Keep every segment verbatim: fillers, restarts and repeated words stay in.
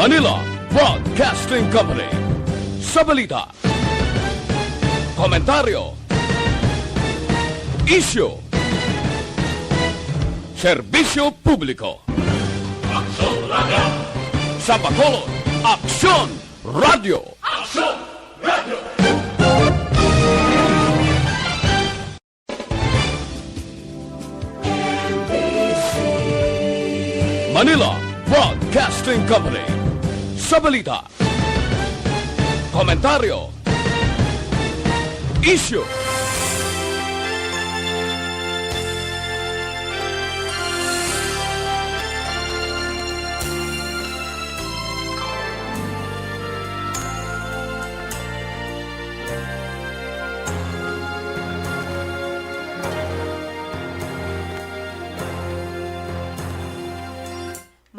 Manila Broadcasting Company. Sa balita, komentaryo, isyu, serbisyo publiko. Aksyon Radio! Sa Bacolod, Aksyon Radio! Aksyon Radio! Manila Broadcasting Company. Sa balita, komentaryo, isyu,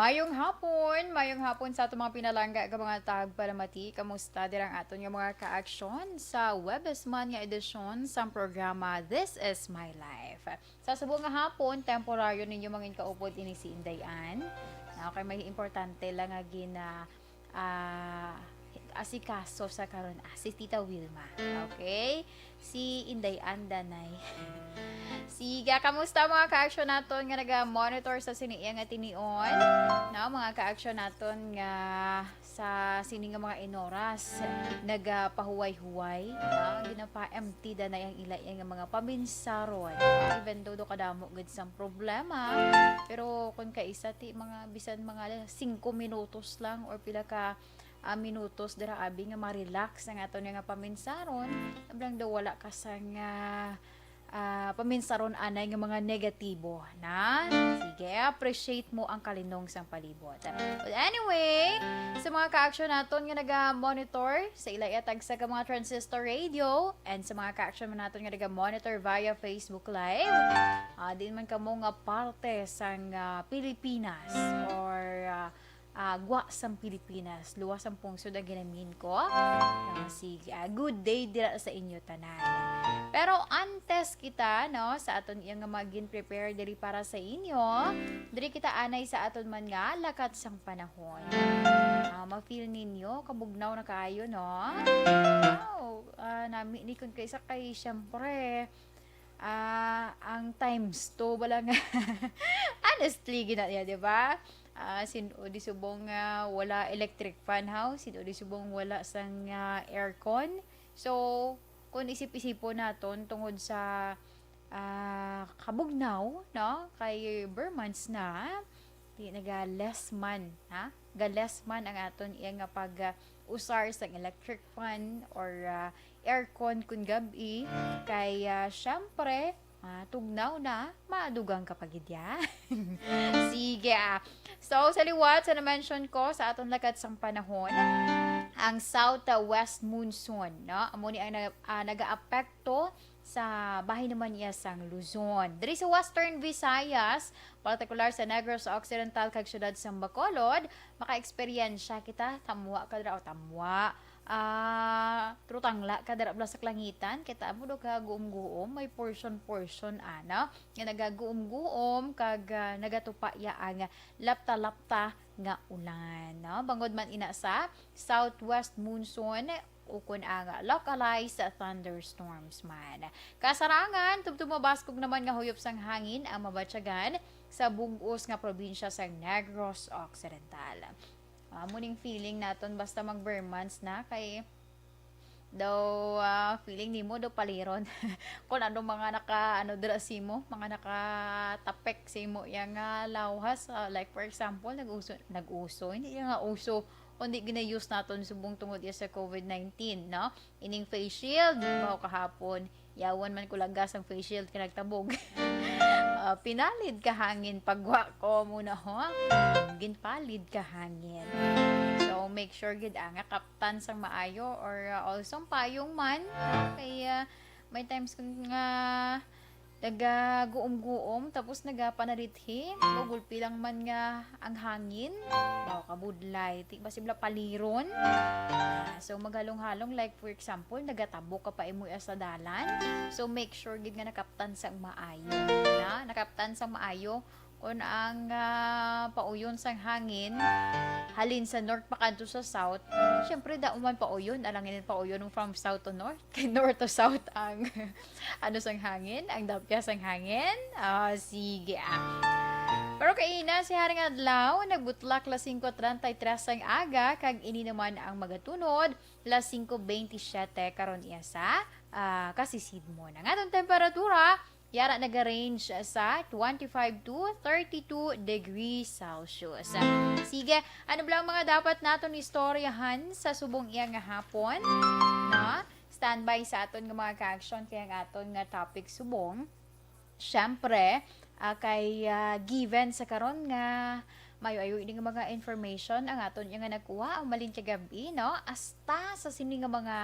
Mayong hapon, mayong hapon sa aton mga pinalangga nga mga tagpalamati. Kamusta dira ang aton nga mga kaaksyon sa Huwebes man nga edisyon sang programa This Is My Life? Sa subong nga hapon, temporaryo ninyo mangin kaupod ini si Inday Ann. Okay, may importante lang nga gina ah, asikaso sa karon, ah, si Tita Wilma. Okay? Si Inday Ann danay. Sige, kamusta mga ka-action naton nga naga-monitor sa sini iya nga tinion? No, mga ka-action naton nga sa sini nga mga inoras nagapahuway-huway, no? Ginapa-empty danay ang ila iya nga mga paminsaron. Even though do kadamo gid sang problema, pero kung kaisa ti mga bisan mga singko minutos lang or pila ka, ah, minutos dira abi nga ma-relax ang aton nga paminsaron, ablang daw wala ka sang, ah, ah, paminsaron anay nga mga negatibo, na? Sige, appreciate mo ang kalinong sang palibot. But anyway, sa mga ka-action naton nga naga-monitor sa ila iya tagsa ka mga transistor radio, and sa mga ka-action man naton nga naga-monitor via Facebook Live, ah, din man kamo nga parte sang, ah, Pilipinas or, ah, ah, gwa sang Pilipinas, luwas ang pungsod ang ginamin ko. Ah, sige, ah, good day dira sa inyo tanan. Pero antes kita, no, sa aton iya nga magin prepare diri para sa inyo, diri kita anay sa aton man nga lakat sang panahon. Ah, ma-feel ninyo, kabugnaw na kaayo, no? Wow, ah, nami ni kun kaysa kay, syempre, ah, ang times two bala nga. Honestly, gina-, ya, di ba? Ah, sin-o di subong nga wala electric fan, haw? Sin-o di subong wala sang, ah, aircon? So, kung isip-isipon naton tungod sa, ah, kabugnaw, no? Kay ber months na, di naga-less man, ha? Ga-less man ang aton iya nga pag, ah, usar sang electric fan or, ah, aircon kun gab-i. Kay, ah, syempre, ah, tugnaw na, madugang ka pa gid ya. Sige, ah. So, sa liwat sa na-mention ko sa aton lakat sang panahon, ang southwest monsoon, no? Amo ni ang na-, ah, nagaapekto sa bahin naman iya sang Luzon. Diri sa Western Visayas, partikular sa Negros Occidental kag siyudad sang Bacolod, maka-eksperyensya kita, tamwa ka dira o tamwa, ah, trutangla ka dira bala sa kalangitan, kita mo do ka guom-guom, may portion-portion, ana, nga nagaguom-guom kag, ah, nagatupa iya ang lapta-lapta nga ulan, no? Bangod man ina sa southwest monsoon, ukon ang localized thunderstorms man. Kasarangan, tubtob mabaskog naman nga huyop sang hangin ang mabatyagan sa bug-os nga probinsya sang Negros Occidental. Amo ning feeling naton basta mag-ber months na kay daw, ah, feeling nimo daw paliron. Kung ano mga naka, ano, dira simo, mga nakatapek sa imo yang, ah, lawhas. Ah, like, for example, nag-uso, nag-uso, hindi iya nga uso, kundi gina-use naton subong tungod iya sa covid nineteen, no? Ining face shield, baho kahapon, yawan man ko lagas ang face shield kay nagtabog. Ah, pinalid ka hangin, pagwa ko muna, ho? Ginpalid ka hangin. So, make sure gid, ah, nga kaptan sang maayo or, ah, also ang payong man, no? Kay, ah, may times kun nga nagaguom-guom, tapos nagapanalithi, magulpi lang man nga ang hangin, baw kabudlay, ti ba sibla paliron? Ah, so, maghalong-halong, like, for example, nagatabok ka pa imo sa dalan, so make sure gid nga nakaptan sang maayo, na? Nakaptan sang maayo, Kung ang, ah, pauyon sang hangin, halin sa north pakadto sa south, syempre, daw man pauyon, alangan pauyon from south to north, kay north to south ang ano sang hangin, ang dapya sang hangin. Ah, sige, ah. Pero kaina, si Haring Adlaw, nagbutlak las singko treinta y tres sang aga, kag ini naman ang magatunod, las singko veintisiete karon iya sa, ah, kasisidmon. Ang atong temperatura, yara nag-range sa twenty-five to thirty-two degrees Celsius. Sige, ano bala ang mga dapat naton istoryahan sa subong iya nga hapon? No? Standby sa aton nga mga ka-action kay ang aton nga topic subong. Siyempre, ah, kay, ah, given sa karon nga maayo-ayo ini nga mga information ang aton iya nga nakuha ang malin kagab-i, no? Hasta sa sini nga mga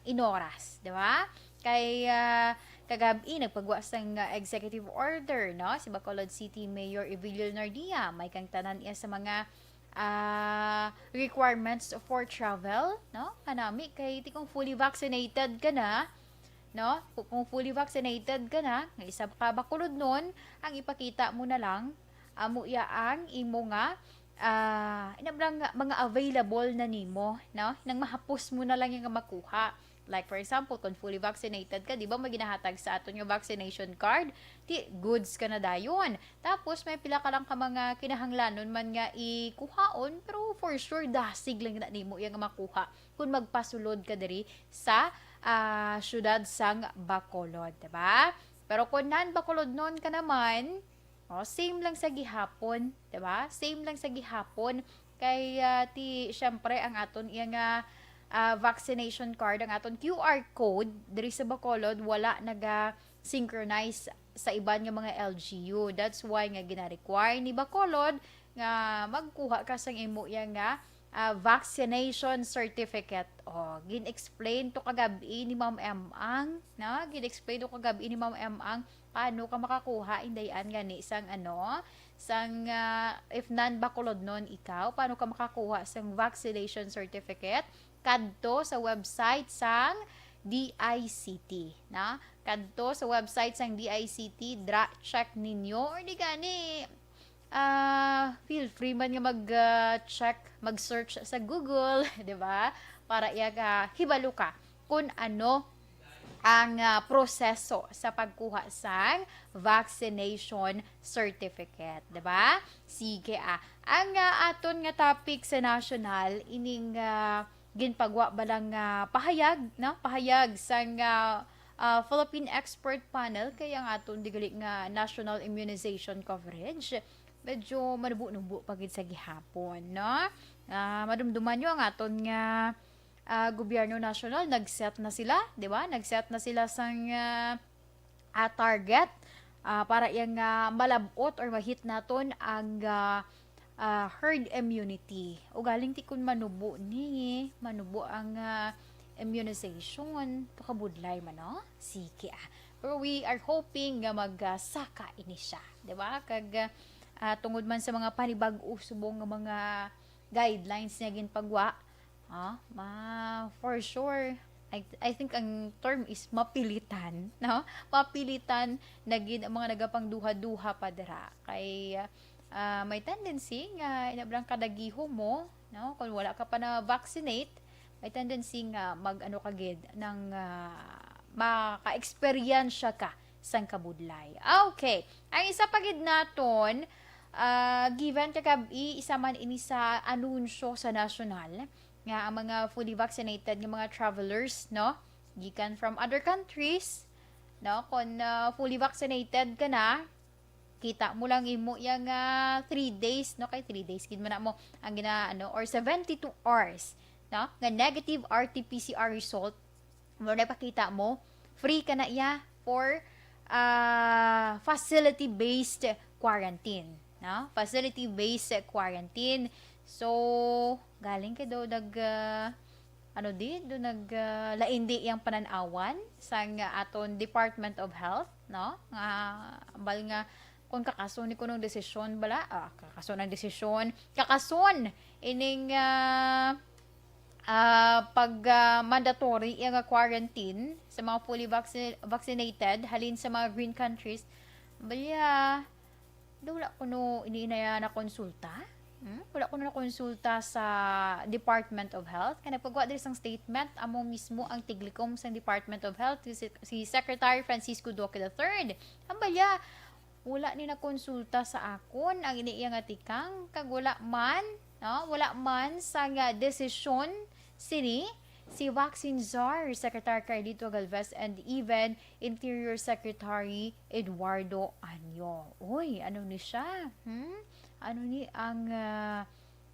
inoras, di ba? Kay, ah, kagab-i nagpagwa sang, ah, executive order, no? Si Bacolod City Mayor Evelio Nardia, may kang tanan iya sa mga, ah, requirements for travel, no? Kanami kay ti kung fully vaccinated ka na, no? Ku-, kung fully vaccinated ka na, nga isa ka Bacolodnon, ang ipakita mo na lang, amo iya ang imo nga, ah, ina bala nga mga available na nimo, no? Nang mahapos mo na lang iya nga makuha. Like, for example, kung fully vaccinated ka, di ba, may ginahatag sa aton nga vaccination card? Ti, goods ka na dayon. Tapos, may pila ka lang ka mga kinahanglanon man nga ikuhaon, pero for sure, dasig lang na nimo iya nga makuha kung magpasulod ka diri sa, ah, siyudad sang Bacolod, di ba? Pero kung non-Bacolodnon ka naman, oh, same lang sa gihapon, di ba? Same lang sa gihapon. Kay, ah, ti, syempre, ang aton iya nga, ah, vaccination card, ang aton Q R code diri sa Bacolod, wala naga-synchronize sa iban nga mga L G U. That's why nga gina-require ni Bacolod nga magkuha ka sang imo iya nga, ah, vaccination certificate. Oh, gin-explain to kagab-i ni Ma'am Emang, no? Gin-explain to kagab-i ni Ma'am Emang paano ka makakuha, inday-an, gani sang ano, sang, ah, if non-Bacolodnon ikaw, paano ka makakuha sang vaccination certificate? Kadto sa website sang D I C T, no? Kadto sa website sang D I C T, dra check ninyo, or di gani, ah, feel free man nga mag, ah, check, mag-search sa Google, di ba? Para iya ka hibalo ka kung ano ang, ah, proseso sa pagkuha sang vaccination certificate, di ba? Sige, ah. Ang, ah, aton nga topic sa national, ining, ah, ginpagwa ba lang nga pahayag, no? Pahayag sang, ah, ah, Philippine Expert Panel kay ang aton digali nga national immunization coverage, medyo manubo-nubo pa gid sa gihapon, no? Ah, madumduman nyo ang aton nga, ah, gobyerno nasyonal, nag-set na sila, di ba? Nag-set na sila sang, ah, ah, target, ah, para iya nga malab-ot or ma-hit naton ang, ah, ah, herd immunity. Ugaling ti kun manubo ni, manubo ang, ah, immunization, pakabudlay man, no? Sige, ah. Pero we are hoping nga mag, ah, saka ini siya, di ba? Kag, ah, ah, tungod man sa mga panibag-o subong nga mga guidelines nga ginpagwa, ah, ma-, for sure, I, I think ang term is mapilitan, no? Mapilitan na gid ang mga nagapangduha-duha pa dira. Kay, ah, may tendency nga ina bala lang kadagihom mo, no? Kung wala ka pa na-vaccinate, may tendency nga mag-ano ka gid, nang, ah, maka-eksperyensya ka sang kabudlay. Okay. Ang isa pa gid naton, ah, given kagab-i, isa man ini sa anunsyo sa nasyonal nga ang mga fully vaccinated nga mga travelers, no, gikan from other countries, no, kung, ah, fully vaccinated ka na, kita mo lang imo iya nga three days, no, kay three days gid man na mo ang gina-, ano, or seventy-two hours, no, nga negative R T P C R result, mo na ipakita mo, free ka na iya for, ah, facility-based quarantine, no? Facility-based quarantine. So, galing kay daw nag, ah, ano di, do nag, ah, lain di iyang panan-awan sang aton Department of Health, no? Nga, ambal nga, kung kakason ni kunong desisyon bala, ah, kakason ang desisyon, kakason ining, ah, ah, pag, ah, mandatory iya nga quarantine sa mga fully vacci-, vaccinated halin sa mga green countries, bala, Do wala kuno ini na nakonsulta? Hmm? Wala kuno nakonsulta sa Department of Health. Kaya nagpagawa diri sang statement, amo mismo ang tiglikom sang Department of Health, si, si Secretary Francisco Duque the third. Ang balya, wala ni nakonsulta sa akon ang ini iya nga tikang, kag wala man, no? Wala man sa nga desisyon sini si Vaccine Czar Secretary Carlito Galvez and even Interior Secretary Eduardo Año. Uy, ano ni siya? Hmm? Ano ni ang, ah,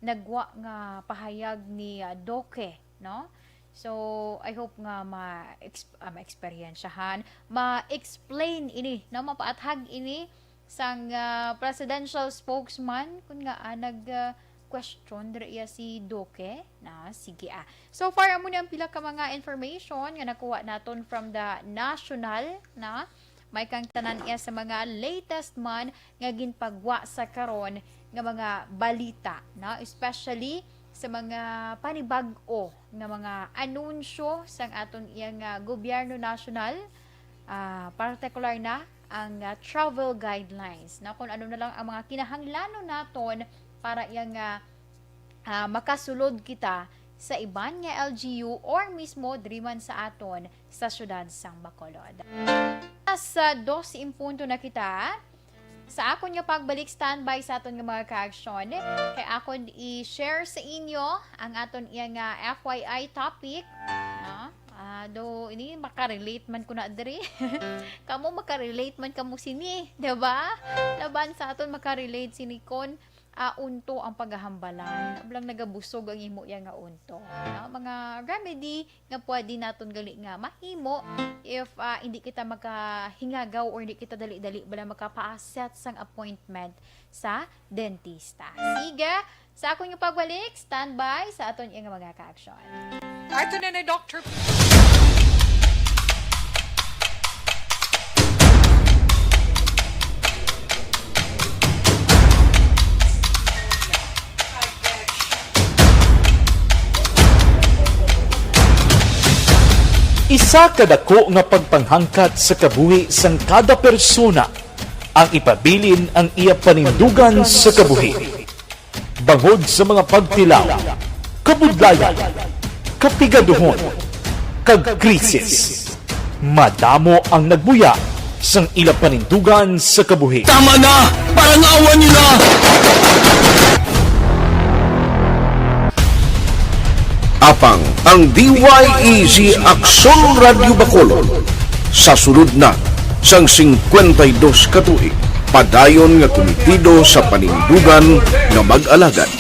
nagwa nga pahayag ni, ah, Duque, no? So, I hope nga ma-, exp-, ah, ma-eksperyensyahan, ma-explain ini, no? Mapaathag ini sang, ah, presidential spokesman, kun nga, ah, nag, ah, question dira iya si Duque. Na, sige, ah. So far, amo ni ang pila ka mga information nga nakuha naton from the national, na may kang tanan iya sa mga latest man nga ginpagwa sa karon nga mga balita, no? Especially sa mga panibag-o nga mga anunsyo sang aton iya nga gobyerno national, ah, partikular na ang, ah, travel guidelines, no? Kung ano na lang ang mga kinahanglanon naton para iya nga, ah, makasulod kita sa iban nga L G U or mismo diri man sa aton sa siyudad sang Bacolod. Sa dos en punto na kita. Sa akon nga pagbalik, standby sa aton nga mga kaaksyon, kay akon i-share sa inyo ang aton iya nga F Y I topic, no? Ah, do ini makarelate man ko na diri. Kamo makarelate man kamo sini, di ba? Laban sa aton makarelate sini kon, ah, unto ang paghahambalan. Ablang nagabusog ang imo iya nga unto. No? Mga remedy nga pwede naton gali nga mahimo if, ah, hindi kita makahingagaw or hindi kita dali-dali bala makapaaset sang appointment sa dentista. Sige, sa akon nga pagbalik, standby sa aton nga mga kaaksyon. Ato na ni Doctor Isa ka dako nga pagpanghangkat sa kabuhi sang kada persona ang ipabilin ang iya panindugan sa kabuhi. Bangod sa mga pagtilaw, kabudlayan, kapigaduhon, kag krisis, madamo ang nagbuya sang ila panindugan sa kabuhi. Tama na! Parangawan niyo na! Apang ang D Y E G Aksyon Radyo Bacolod sa sulod na sang singkwenta y dos ka tuig, padayon nga kumitido sa panindugan nga mag-alagad.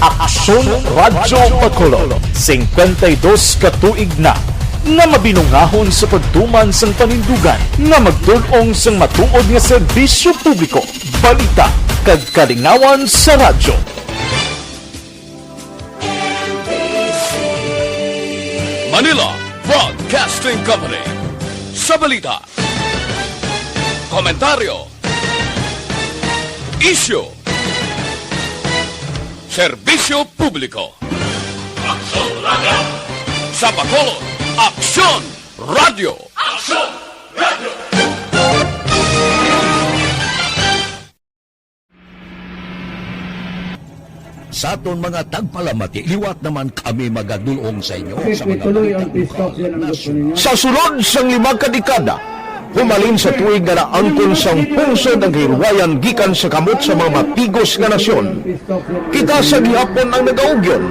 Aksyon Radyo Bacolod, singkwenta y dos ka tuig na nga mabinungahon sa pagtuman sang panindugan nga magtul-ong sang matuod nga serbisyo publiko, balita, kag kalingawan sa radyo. Manila Broadcasting Company. Sa balita, komentaryo, isyu, serbisyo publiko. Aksyon Radyo. Sa Bacolod, Aksyon Radyo. Aksyon Radyo. Sa aton mga tagpalamati, liwat naman kami magadul-ong sa inyo sa mga balita lokal, nasyonal. Sa sulod sang lima ka dekada, humalin sa tuig nga naangkon sang pungsod ang kahilwayan gikan sa kamot sa mga matigos nga nasyon, kita sa gihapon ang nagaugyon,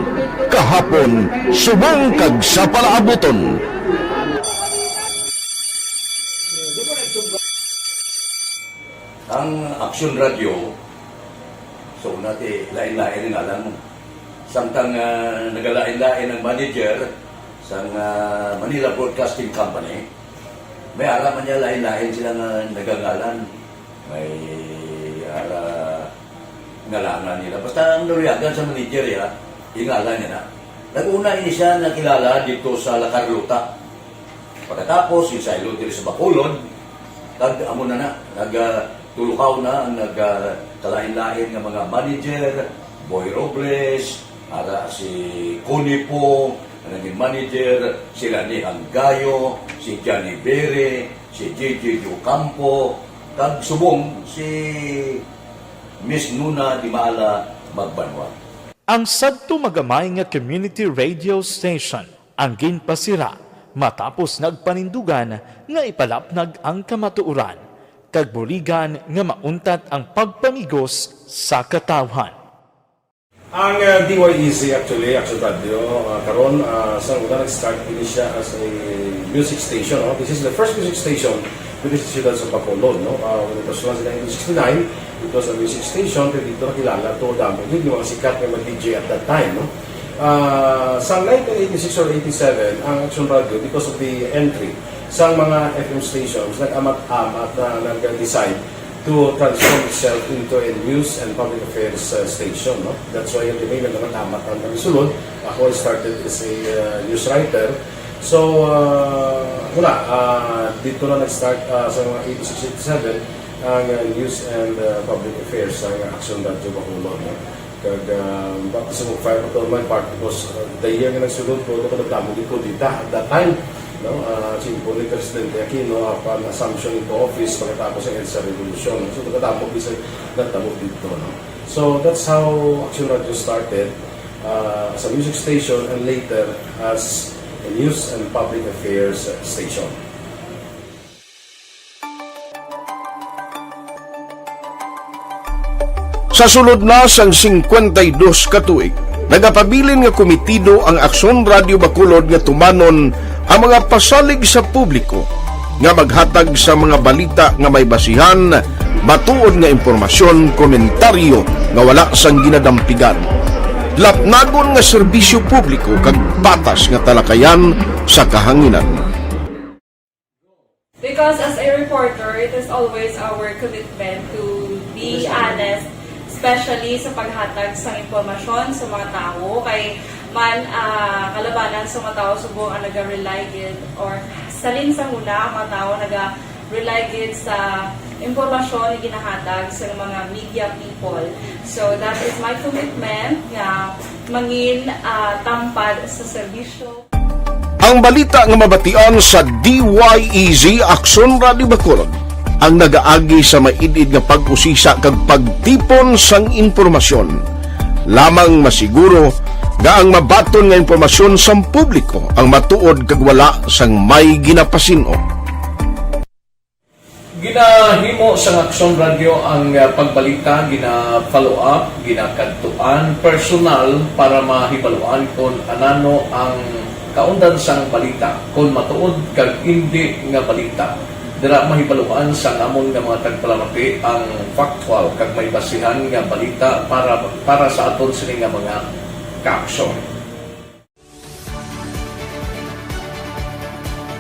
kahapon, subong kag sa palaabuton. Ang Aksyon Radyo, so, una ti, lain-lain ang ngalan mo. Samtang, ah, nagalain-lain ang manager sang, ah, Manila Broadcasting Company, may ara man niya lain-lain sila nga nagangalan. May ara ngalangan nila. Basta ang naluyagan sa manager, ya, ingalan niya na. Nag-una ini siya nakilala dito sa La Carlota. Pagkatapos, yung saylo diri sa Bacolod, kag amo na na, nag, ah, tulukaw na ang nag, ah, kalain-lain nga mga manager, Boy Robles, ara si Connie Pong, Naging manager sila ni Anggayo, si Johnny Bere, si J J Ocampo, kag subong si Miss Nuna Dimala Magbanwa. Ang sadto magamay nga community radio station ang ginpasira matapos nagpanindugan nga ipalapnag ang kamatuoran kag buligan nga mauntat ang pagpamigos sa katawhan. Ang, uh, D Y E Z actually, Action Radio, uh, karon, uh, sa una nag-start ini siya as a music station, no? This is the first music station diri sa siyudad sa Bacolod, no? Uh, when it was launched in nineteen sixty-nine, it was a music station, pero dito nakilala to damo gid yung mga sikat nga mga D J at that time, no? Uh, sa nineteen eighty-six or eighty-seven, ang Action Radio, because of the entry sa mga F M stations, nag-amat-amat na nag-decide to transform itself into a news and public affairs, uh, station, no? That's why yung tinignan naman amat ang nagsulod. Ako, I started as a, uh, news writer. So, uh, wala, uh, dito na nag-start, uh, sa mga eighty-six, eighty-seven ang, uh, news and, uh, public affairs sa Action Radio Bacolod, no? Kag, ah, baptism of fire pa to my part because, ah, the year nga nagsulod ko, ako nagdamo gid ko dita at that time, no? Ah, simple ni Presidente Aquino, upon assumption into office pagkatapos ng EDSA Revolution. So, nagdamo gid sa nagdamo dito, no? So, that's how Action Radio started, ah, as a music station and later as a news and public affairs station. Sa sulod na sang singkwenta y dos ka tuig, nagapabilin nga komitido ang Aksyon Radio Bacolod nga tumanon ang mga pasalig sa publiko nga maghatag sa mga balita nga may basihan, matuod nga impormasyon, komentaryo nga wala sang ginadampigan, lapnagon nga serbisyo publiko kag patas nga talakayan sa kahanginan. Because as a reporter, it is always our commitment to be honest, especially sa paghatag sa impormasyon sa mga tawo. Kay man, ah, kalabanan sa mga tawo subong ang naga-rely gid, or salin sa huna ang mga tawo naga-rely gid sa impormasyon nga ginahatag sa mga media people. So that is my commitment nga mangin, ah, tampad sa serbisyo. Ang balita nga mabatian sa D Y E Z Aksyon Radio Bacolod ang nagaagi sa maid-id nga pag-usisa kag pagtipon sang impormasyon. Lamang masiguro nga ang mabaton nga impormasyon sang publiko ang matuod kag wala sang may ginapasin-o. Ginahimo sang Aksyon Radio ang, ah, pagbalita, gina-follow up, ginakadtuan personal para mahibaluan kon anano ang kaundan sang balita, kon matuod kag indi nga balita. Dira mahibaluan sang amon nga mga tagpalamati ang factual kag may basihan nga balita para, para sa aton sini nga mga kaaksyon.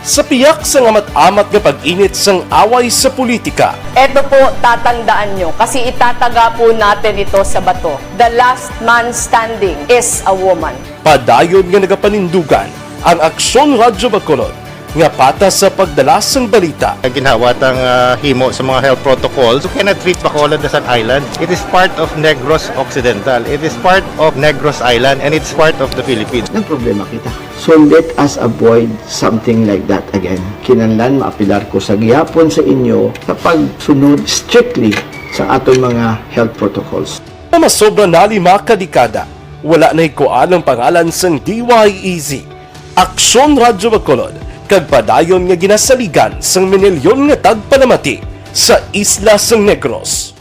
Sa piyak sang amat-amat nga pag-init sang away sa politika, Eto po, tatandaan nyo, kasi itataga po natin ito sa bato. The last man standing is a woman. Padayon nga nagapanindugan ang Aksyon Radyo Bacolod nga patas sa pagdala sang balita. Ginhawa tang, ah, himo sa mga health protocols. You cannot treat Bacolod as an island. It is part of Negros Occidental. It is part of Negros Island, and it's part of the Philippines. Nagproblema kita. So let us avoid something like that again. Kinahanglan maapilar ko sa gihapon sa inyo sa pagsunod strictly sa aton mga health protocols. Nga masobra na lima ka dekada, wala nahikuan ang pangalan sang D Y E Z, Aksyon Radyo Bacolod, kag padayon nga ginasaligan sang minilyon nga tagpalamati sa isla sang Negros.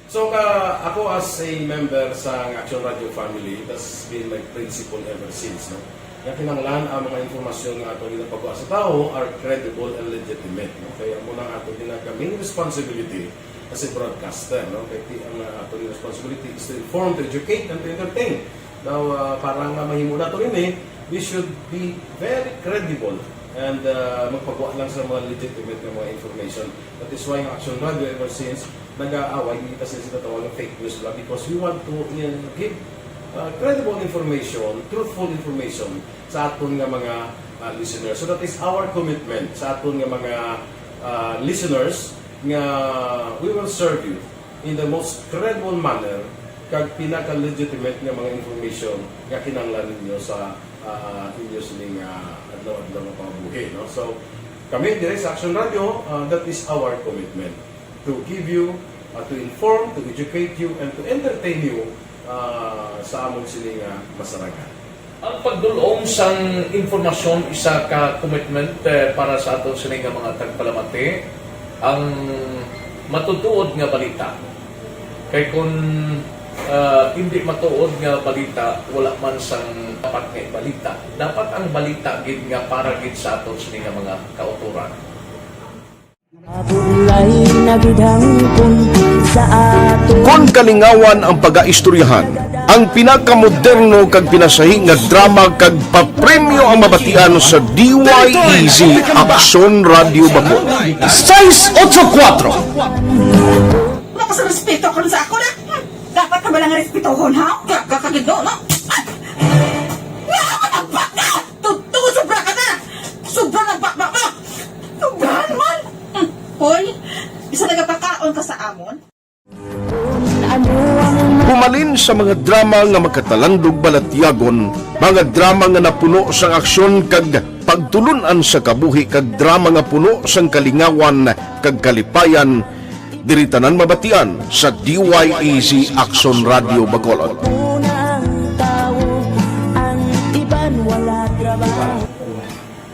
So, ka, ako as a member sa Action Radio family, it has been my principle ever since, no? Nga kinahanglan ang mga impormasyon nga ato ginapagawa sa tawo are credible and legitimate, no? Kaya mo na ato ginag-, main responsibility as a broadcaster, no? Kaya ti-, ang, uh, ato responsibility is to inform, to educate, and to entertain. Now, uh, para nga mahimo nato ini, we should be very credible and, uh, magpagawa lang sa mga legitimate nga mga information. That is why ang Action Radio ever since nag-aaway kita sa ginatawag nga fake news lang, because we want to, uh, give, uh, credible information, truthful information sa aton nga mga, uh, listeners. So that is our commitment sa aton nga mga, uh, listeners, nga we will serve you in the most credible manner kag pinaka-legitimate nga mga information nga kinahanglan ninyo sa ah, inyo sining, ah, adlaw-adlaw nga pangabuhi, no? So, kami dire sa Action Radio, ah, that is our commitment to give you, ah, to inform, to educate you, and to entertain you, ah, sa amon sining, ah, masarangan. Ang pagdul-ong sang impormasyon isa ka commitment, eh, para sa aton sini nga mga tagpalamati, ang matutuod nga balita. Kay kun, ah, hindi matuod nga balita, wala man sang dapat nga balita. Dapat ang balita gid nga para gid sa aton sini nga mga kautoran. Mabulay na gid hangpon sa ato. Kon kalingawan ang pagaistoryahan, ang pinakamoderno kag pinasahi nga drama kag papremyo ang mabatian sa D Y E Z Aksyon Radyo Bacolod. Sais otso kuwatro. Wala ka sa respeto karon sa ako na. Hmm. Dapat ka ba lang respetohon, ha? Ka-, ka-, kagindo, no? Ay! Nga ka magbaka! Totoo, sobra ka na! Sobra na baka mo! Sobrahan man! Hmm. Hoy, bisa nagapakaon ka sa amon? Humalin sa mga drama nga makatalandog balatyagon, mga drama nga napuno sang aksyon kag pagtulun-an sa kabuhi kag drama nga puno sang kalingawan kag kalipayan, diri tanan mabatian sa D Y E Z Aksyon Radyo Bacolod.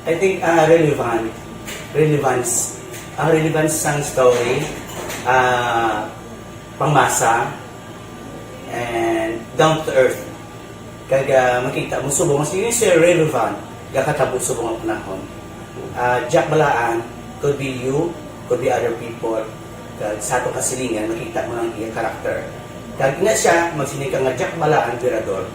I think, ah, relevant. Relevance. Ang relevance sang story, ah, pangmasa, and down to earth. Kag, ah, makita mo subong, as you say, relevant, gakatabo subong ang panahon. Ah, Jack Balaan could be you, could be other people. Kag sa ato kasilingan, makita mo ang iya character. Kag ina siya, magsiling ka nga Jack Balaan, Virador,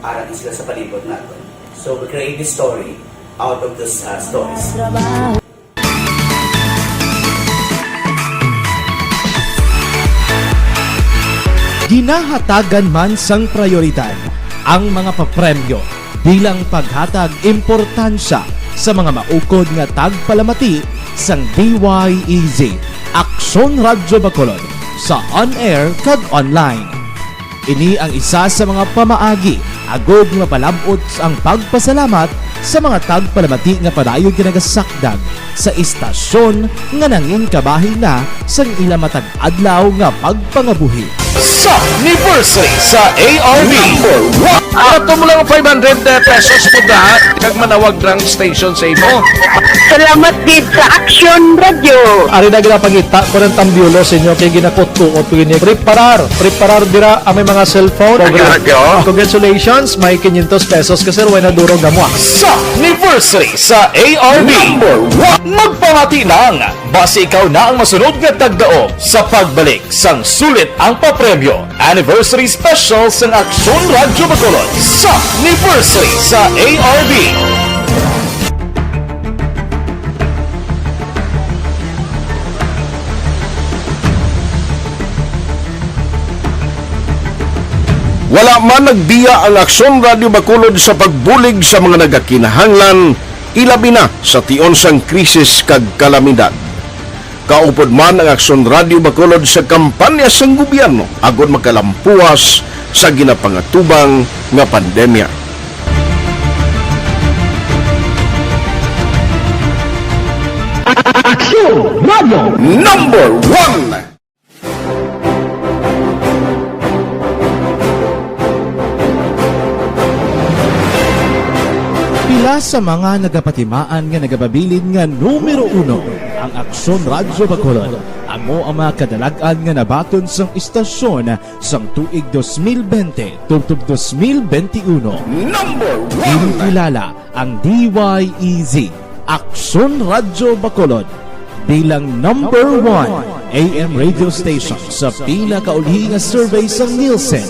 ara na sila sa palibot naton. So, we create this story out of those, uh, stories. Ginahatagan man sang prayoridad ang mga papremyo bilang paghatag importansya sa mga maukod nga tagpalamati sang D Y E Z, Aksyon Radyo Bacolod, sa on-air kag online. Ini ang isa sa mga pamaagi agud nga mapalab-ot ang pagpasalamat sa mga tagpalamati nga padayon nga nagasakdag sa istasyon nga nangin kabahin na sang ila matag adlaw nga pagpangabuhi. Sa anniversary sa A R B. Number one. Ato mo lang five hundred pesos mo da, kag manawag rang station sa imo. Salamat gid sa Action Radio. Ari na ginapangita ko ng tambiolo sa inyo kay ginakutkuot ko ini. Preparar, preparar dira ang may mga cellphone. Ang radyo. Congratulations, may quinientos pesos ka, sir, way na durog na mo, ah. Sa anniversary sa A R B. Number one. Magpamati lang, basi ikaw na ang masunod nga tagdaog sa pagbalik sang sulit ang papremyo. Anniversary Special sang Aksyon Radyo Bacolod sa anniversary sa A R B. Wala man nagbiya ang Aksyon Radyo Bacolod sa pagbulig sa mga nagakinahanglan, ilabi na sa tion sang krisis kag kalamidad. Kaupod man ang Aksyon Radyo Bacolod sa kampanya sang gobyerno agud makalampuas sa ginapangatubang nga pandemya. Aksyon Radyo Number One. Pila sa mga nagapatimaan nga nagapabilin nga numero uno ang Aksyon Radyo Bacolod. Amo ang mga kadalag-an nga nabaton sang istasyon sang tuig dos mil bente tubtob dos mil benti uno. Number one. Ginkilala ang D Y E Z, Aksyon Radyo Bacolod, bilang number one A M radio station sa pinakauli nga survey sang Nielsen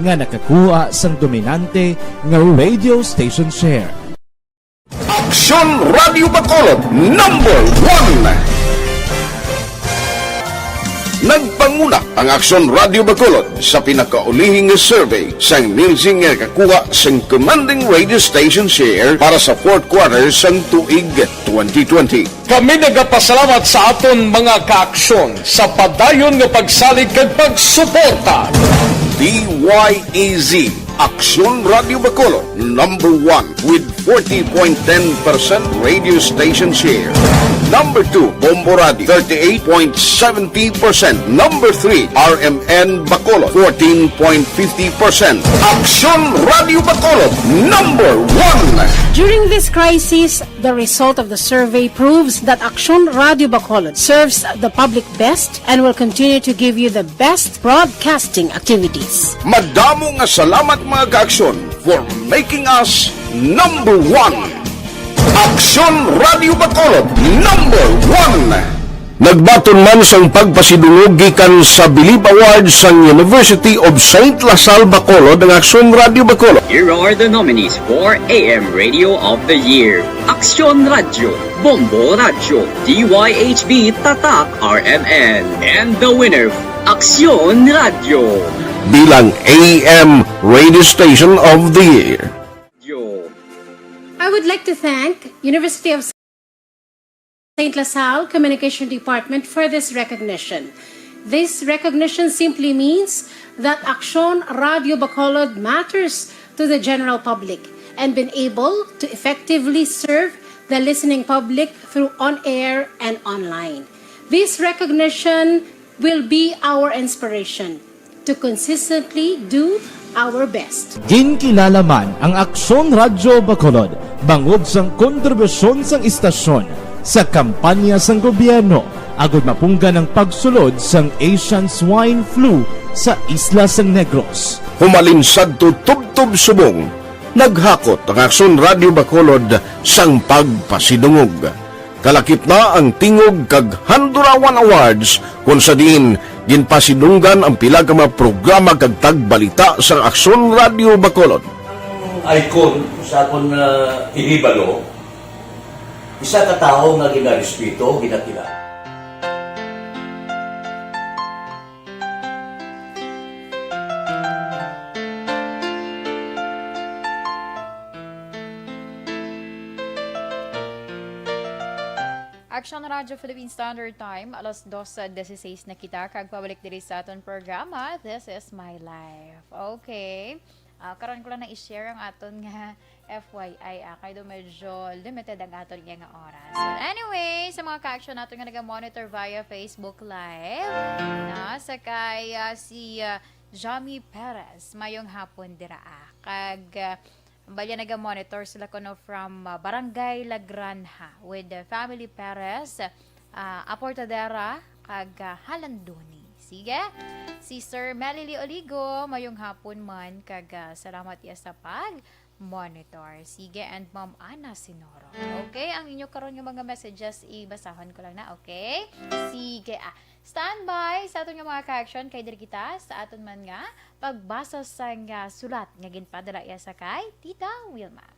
nga nakakuha sang dominante nga radio station share. Aksyon Radio Bacolod, number one. Nagpanguna ang Aksyon Radio Bacolod sa pinakaulihing nga survey sang Nielsen nga nakakuha sang commanding radio station share para sa fourth quarter sang tuig twenty twenty. Kami nagapasalamat sa aton mga kaaksyon sa padayon nga pagsalig kag pagsuporta. D Y E Z, Aksyon Radio Bacolod, number one with forty point ten percent radio station share. Number two, Bombo Radio, thirty-eight point seventy percent. Number three, R M N Bacolod, fourteen point fifty percent. Aksyon Radio Bacolod, number one. During this crisis, the result of the survey proves that Aksyon Radio Bacolod serves the public best and will continue to give you the best broadcasting activities. Madamo nga salamat, mga ka-Aksyon, for making us number one. Aksyon Radio Bacolod, number one. Nagbaton man sang pagpasidungog gikan sa Bilib Awards sang University of Saint La Salle Bacolod ang Aksyon Radio Bacolod. Here are the nominees for A M Radio of the Year. Aksyon Radyo, Bombo Radyo, D Y H B Tatak R M N, and the winner, Aksyon Radyo. Bilang A M Radio Station of the Year. Yo. I would like to thank University of Saint La Salle Communication Department for this recognition. This recognition simply means that Aksyon Radio Bacolod matters to the general public and been able to effectively serve the listening public through on-air and online. This recognition will be our inspiration to consistently do our best. Ginkilala man ang Aksyon Radyo Bacolod bangod sang kontribusyon sang istasyon sa kampanya sang gobyerno agud mapunggan ang pagsulod sang Asian Swine Flu sa isla sang Negros. Humalin sadto tubtob subong, naghakot ang Aksyon Radyo Bacolod sang pagpasidungog. Kalakip na ang Tingog kag Handurawan Awards, kon sa diin ginpasidunggan ang pila ka mga programa kag tagbalita sang Aksyon Radyo Bacolod. Ang icon sa akon, ah, ihibalo, isa ka tawo nga ginarespeto, ginakilala. Action Radio Philippine Standard Time, alas dos dieciséis na kita, kag pabalik diri sa aton programa, This Is My Life. Okay. Ah, karon ko lang na i-share ang aton nga F Y I, ah, kay do medyo limited ang aton nga, nga oras. But anyway, sa mga ka-action naton nga naga-monitor via Facebook Live, na, sa kay, ah, si, ah, Jami Perez, mayong hapon dira, ah. Kag, ah, balya naga-monitor sila kuno from, ah, Barangay La Granja with, ah, Family Perez, ah, Aportadera, kag, ah, Halandoni. Sige. Si Sir Melly Lee Oligo, mayong hapon man, kag, ah, salamat iya sa pag-monitor. Sige, and Ma'am Ana Sinoro. Okay, ang inyo karon nga mga messages, ibasahon ko lang na, okay? Sige, ah, standby sa aton nga mga ka-action, kay diri kita sa aton man nga pagbasa sang, ah, sulat nga ginpadala iya sa kay Tita Wilma.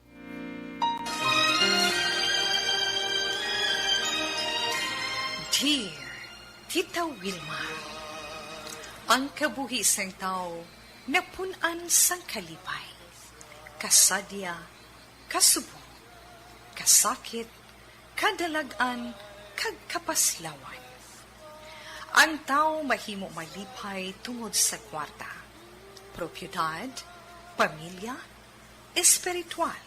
Dear Tita Wilma, ang kabuhi sang tawo napun-an sang kalipay, kasadya, kasubong, kasakit, kadalag-an, kag kapaslawan. Ang tawo mahimo malipay tungod sa kwarta, propiedad, pamilya, espiritual.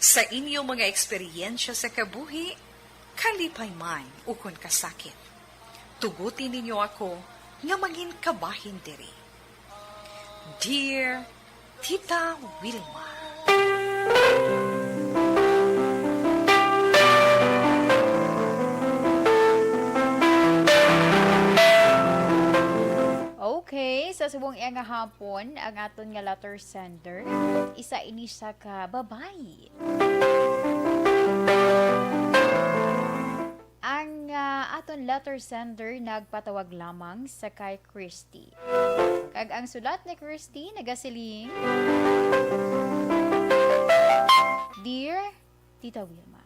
Sa inyo mga eksperyensya sa kabuhi, kalipay man ukon kasakit, tuguti ninyo ako nga mangin kabahin diri. Dear Tita Wilma. Okay, sa subong iya nga hapon, ang aton nga letter sender, isa ini siya ka babayi. Ang, ah, aton letter sender nagpatawag lamang sa kay Christy. Kag ang sulat ni Christy nagasiling, Dear Tita Wilma,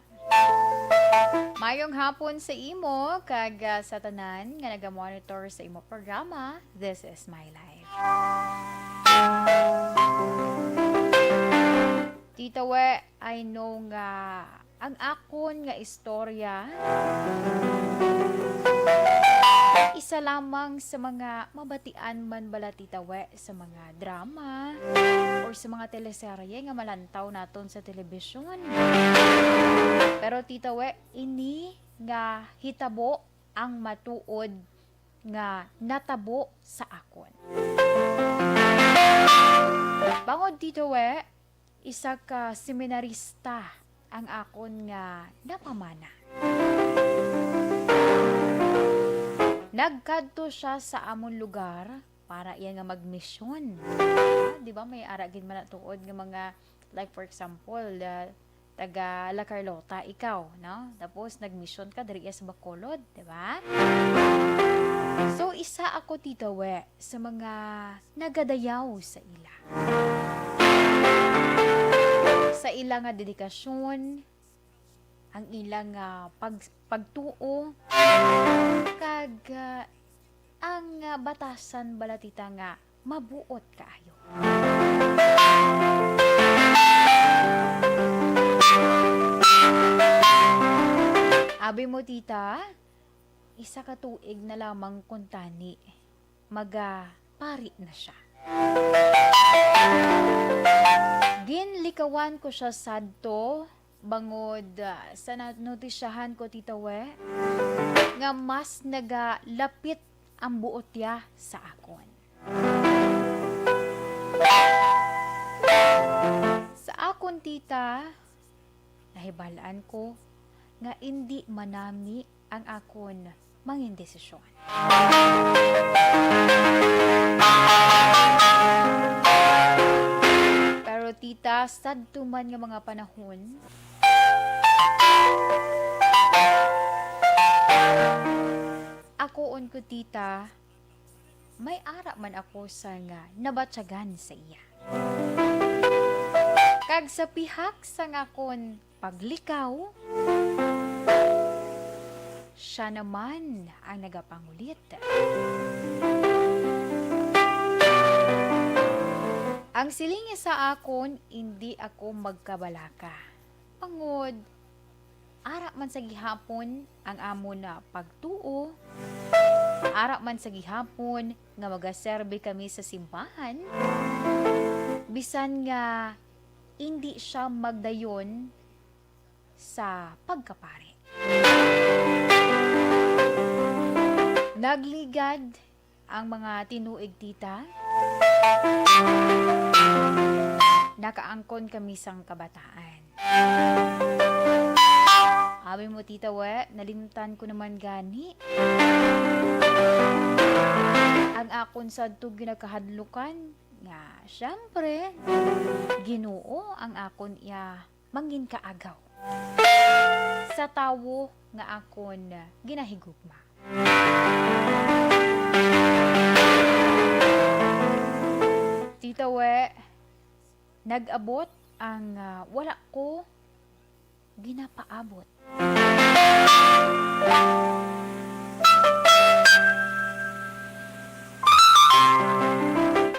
mayong hapon sa imo kag, ah, sa tanan nga naga-monitor sa imo programa, This Is My Life. Tita We, I know nga ang akon nga istorya, isa lamang sa mga mabatian man bala, Tita We, sa mga drama or sa mga teleserye nga malantaw naton sa telebisyon. Pero, Tita We, ini nga hitabo ang matuod nga natabo sa akon. Bangod, Tita We, isa ka seminarista ang akon nga napamana. Nagkadto siya sa amon lugar para iya nga magmisyon. Ah, di ba, may ara gid man na tuod nga mga, like, for example, ah, taga La Carlota ikaw, no? Tapos nagmisyon ka diri sa Bacolod, di ba? So, isa ako, Tita We, sa mga nagadayaw sa ila. Sa ila nga dedikasyon, ang ila nga pag-, pagtuo, kag, ah, ang, ah, batasan bala, Tita, nga mabuot kaayo. Abi mo, Tita, isa ka tuig na lamang kuntani, maga pari na siya. Ginlikawan ko siya sadto bangod, ah, sa nanotisyahan ko, Tita We, nga mas nagalapit ang buot niya sa akon. Sa akon, Tita, nahibal-an ko nga indi manami ang akon mangin desisyon. Pero, Tita, sadto man nga mga panahon, akoon ko, Tita, may ara man ako sang nabatyagan sa iya. Kag sa pihak sang akon paglikaw, siya naman ang nagapangulit. Ang siling niya sa akon, indi ako magkabalaka. Bangod, ara man sa gihapon ang amon nga pagtuo, ara man sa gihapon nga magaserbi kami sa simbahan, bisan nga indi siya magdayon sa pagkapari. Nagligad ang mga tinuig, Tita. Nakaangkon kami sang kabataan. Abi mo, Tita, we, nalimtan ko naman gani ang akon sadto ginakahadlukan nga, syempre, Ginoo ang akon iya mangin kaagaw sa tawo nga akon ginahigugma. Tita, we, nag-abot ang, ah, wala ko ginapaabot.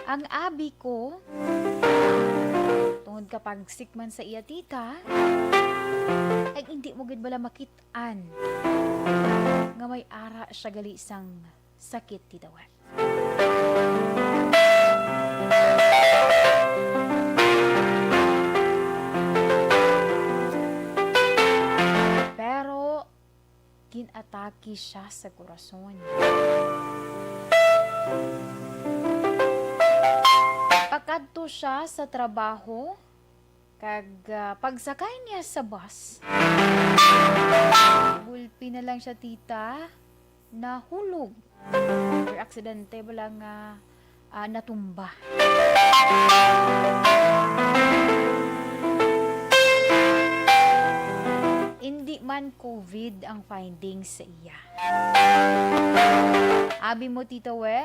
Ang abi ko, tungod ka pagsik man sa iya, Tita, ay hindi mo gid bala makit-an nga may ara siya gali sang sakit, Tita, we. Pero gin-atake siya sa korason. Pakadto siya sa trabaho, kag, ah, pagsakay niya sa bus, gulpi na lang siya, Tita, nahulog. Or aksidente bala nga, ah, natumba. Indi man COVID ang findings sa iya. Abi mo, Tita, we,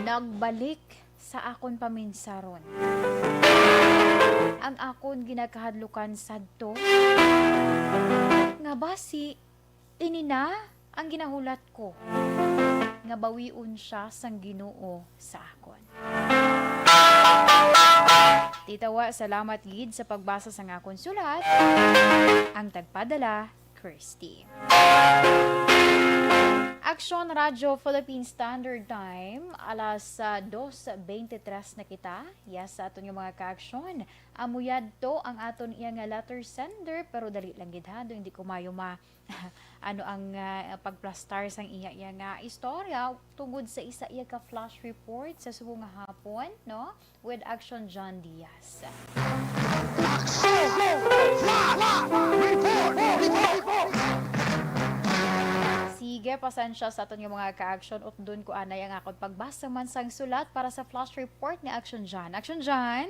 nagbalik sa akon paminsaron ang akon ginakahadlukan sadto, nga basi ini na ang ginahulat ko, nga bawion siya sang Ginoo sa akon. Tita, we, salamat gid sa pagbasa sang akon sulat. Ang tagpadala, Christy. Ang Aksyon Radyo Philippine Standard Time, alas, ah, dos beintitres na kita. Yes, sa aton nga mga kaaksyon, amo yadto ang aton iya nga letter sender, pero dali lang gid ha, do hindi ko mayo ma-, ano ang, ah, pagplastar sang iya, iya nga istorya tungod sa isa iya ka flash report sa subong nga hapon, no? With Action John Diaz. Report! Report! Sige, pasensya sa aton nga mga ka-action. Utdon ko anay ang akon pagbasa man sang sulat para sa flash report ni Action John. Action John?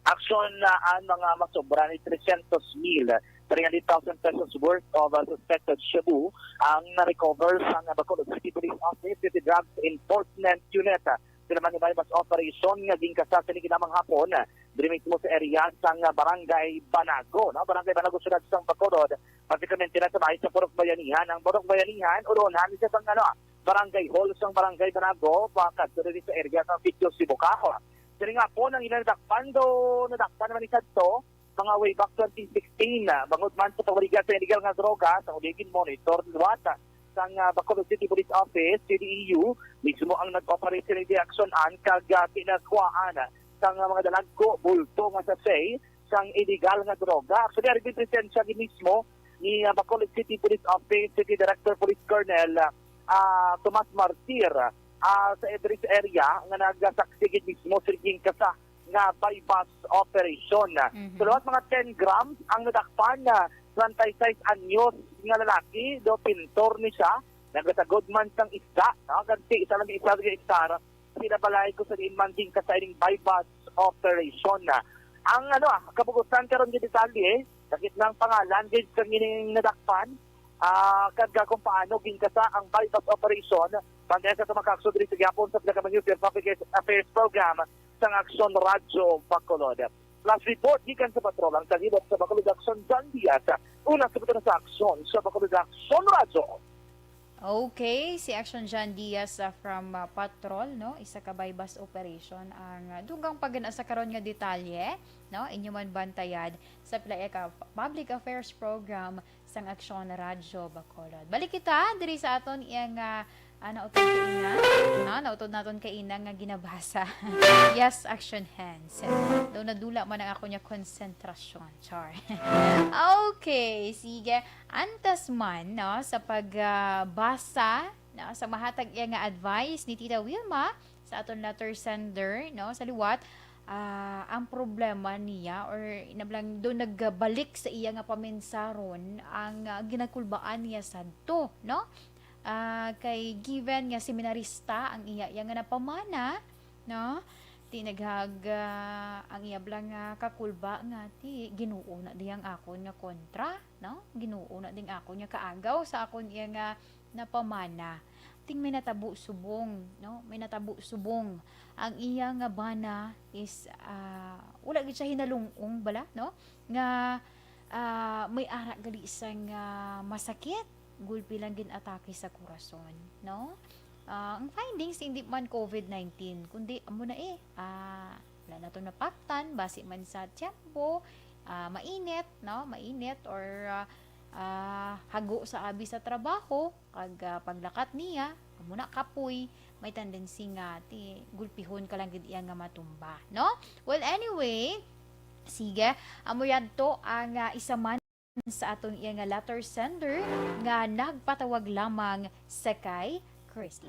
Action, ah, ang mga masobra ni tresyentos mil, three hundred thousand pesos worth of, ah, suspected shabu ang na-recover sa Bacolod City Police Office City Drugs Enforcement Unit. Sila man ni buy-bust operation nga gingkasa sini ginamang hapon diri mismo sa area sang Barangay Banago, no? Barangay Banago, siyudad sang Bacolod. Particularmente na sa bahin sa Purok Bayanihan. Ang Purok Bayanihan, ulohan sa sang, ano, Barangay Hall sang Barangay Banago, pakadto diri sa area sang Sitio Sibukaw. Sini nga po, ang ilang nadakpan do, nadakpan naman ni sadto, mga way back twenty sixteen, ah, bangod man sa pawaligan sa illegal nga droga, sa uli gin-monitor liwat sang, ah, Bacolod City Police Office, C D E U, mismo ang nag-operate sila di aksyonan kag, ah, kinakuhaan sang, ah, mga dalagko, bulto nga sachet sang illegal nga droga. Actually, ari din presensya gid mismo ni, ah, Bacolod City Police Office City Director Police Colonel, ah, ah, Tomas Martir, ah, sa address area nga nagasaksi gid mismo sa gingkasa nga buy-bust operation. Mhm. Sa liwat mga ten grams ang nadakpan na twenty-six anyos nga lalaki, do pintor ni siya, nagasagod man sang isda, no? Kag ti isa lang isa nga istar, sila balay ko sa diin man gingkasa ining buy-bust operation. Ang, ano, ah, kabugutan karon nga detalye, sakit ng pangalan gid sa gining nadakpan, ah, kag kung paano gingkasa ang buy-bust operation, bantay sa tumakakso diri sa gihapon sa Pinakaman News and Public Affairs Program sang Aksyon Radyo Bacolod. Last report gikan sa patrol ang kalibot sa Bacolod, Aksyon John Diaz. Una sa buto na sa aksyon sa Bacolod, Aksyon Radyo. Okay, si Action John Diaz, ah, from, ah, Patrol, no? Isa ka buy-bust operation ang, ah, dugang pagana sa karon nga detalye, no? Inyo man bantayan sa pila ka public affairs program sang Aksyon Radyo Bacolod. Balik kita diri sa aton iyang, ah, ah, nautod kaina, no? Nautod naton kaina nga ginabasa. Yes, Action Hands. Daw nadula man ang ako niya konsentrasyon. Char. Okay, sige. Antes man, no, sa pag, ah, basa, no, sa mahatag iya nga advice ni Tita Wilma sa aton letter sender, no, sa liwat, ah, ang problema niya or inablang do nagbalik sa iya nga pamensaron ang, ah, ginakulbaan niya sadto, no? Ah, kay given nga seminarista ang iya, iya nga napamana, no? Ti naghag, ah, ang iya bala nga kakulba nga ti Ginoo na di ang akon nga kontra, no? Ginoo na ding akon nga kaagaw sa akon iya nga napamana. Ting may natabo subong, no? May natabo subong. Ang iya nga bana is, ah, wala gid siya hinalung-ong bala, no? Nga, ah, may ara gali sang, ah, masakit, gulpi lang gin-atake sa korason, no? Ah, ang findings, hindi man covid nineteen, kundi amo na eh, ah, wala nato napaktan, basi man sa tiyempo, ah, mainit, no? Mainit or, ah, ah, hago sa abi sa trabaho, kag, ah, paglakat niya, amo na kapoy, may tendency nga ti gulpihon ka lang gid iya nga matumba, no? Well, anyway, sige, amo yadto ang, ah, isa man sa aton iya nga letter sender nga nagpatawag lamang sa kay Christy.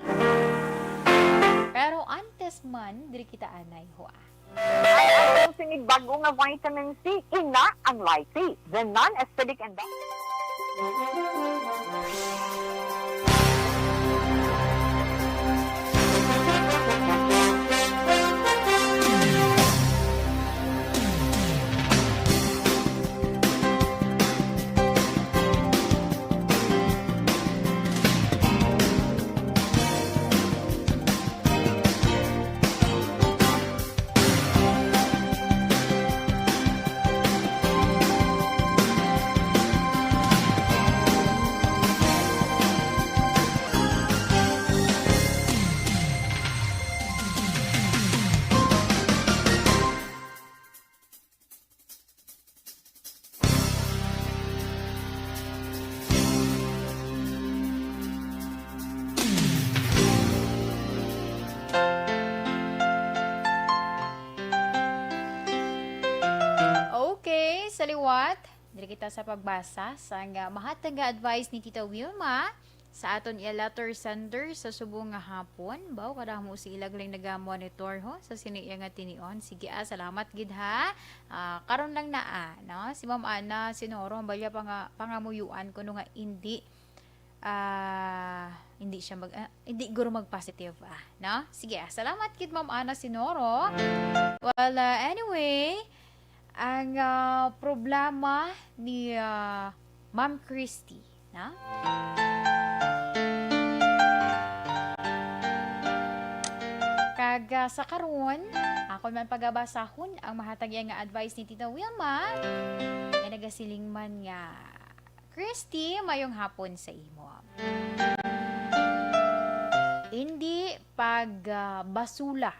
Pero antes man, diri kita anay, ho, ah. Ang atong sinig bag-o nga vitamin C, ina ang Lycee, the non-acidic and liwat, diri kita sa pagbasa sang, ah, mahatag nga advice ni Tita Wilma sa aton iya letter sender sa subong nga hapon. Baw, kadamo si ila galing nagamonitor, ho, sa sini iya nga tinion. Sige, ah, salamat gid, ha. Ah, karon lang na, ah, no? Si Ma'am Ana Sinoro, ang balya panga-, pangamuyuan ko no nga indi, ah, hindi siya mag-, ah, hindi guro mag-positive, ah, no? Sige, ah, salamat gid, Ma'am Ana Sinoro. Well, ah, anyway, ang, ah, problema ni, ah, Ma'am Christy, no? Kag, ah, sa karon, akon man pagabasahon ang mahatag iya nga advice ni Tita Wilma, nga nagasiling man nga, "Christy, mayong hapon sa imo. Indi pag, ah, basula,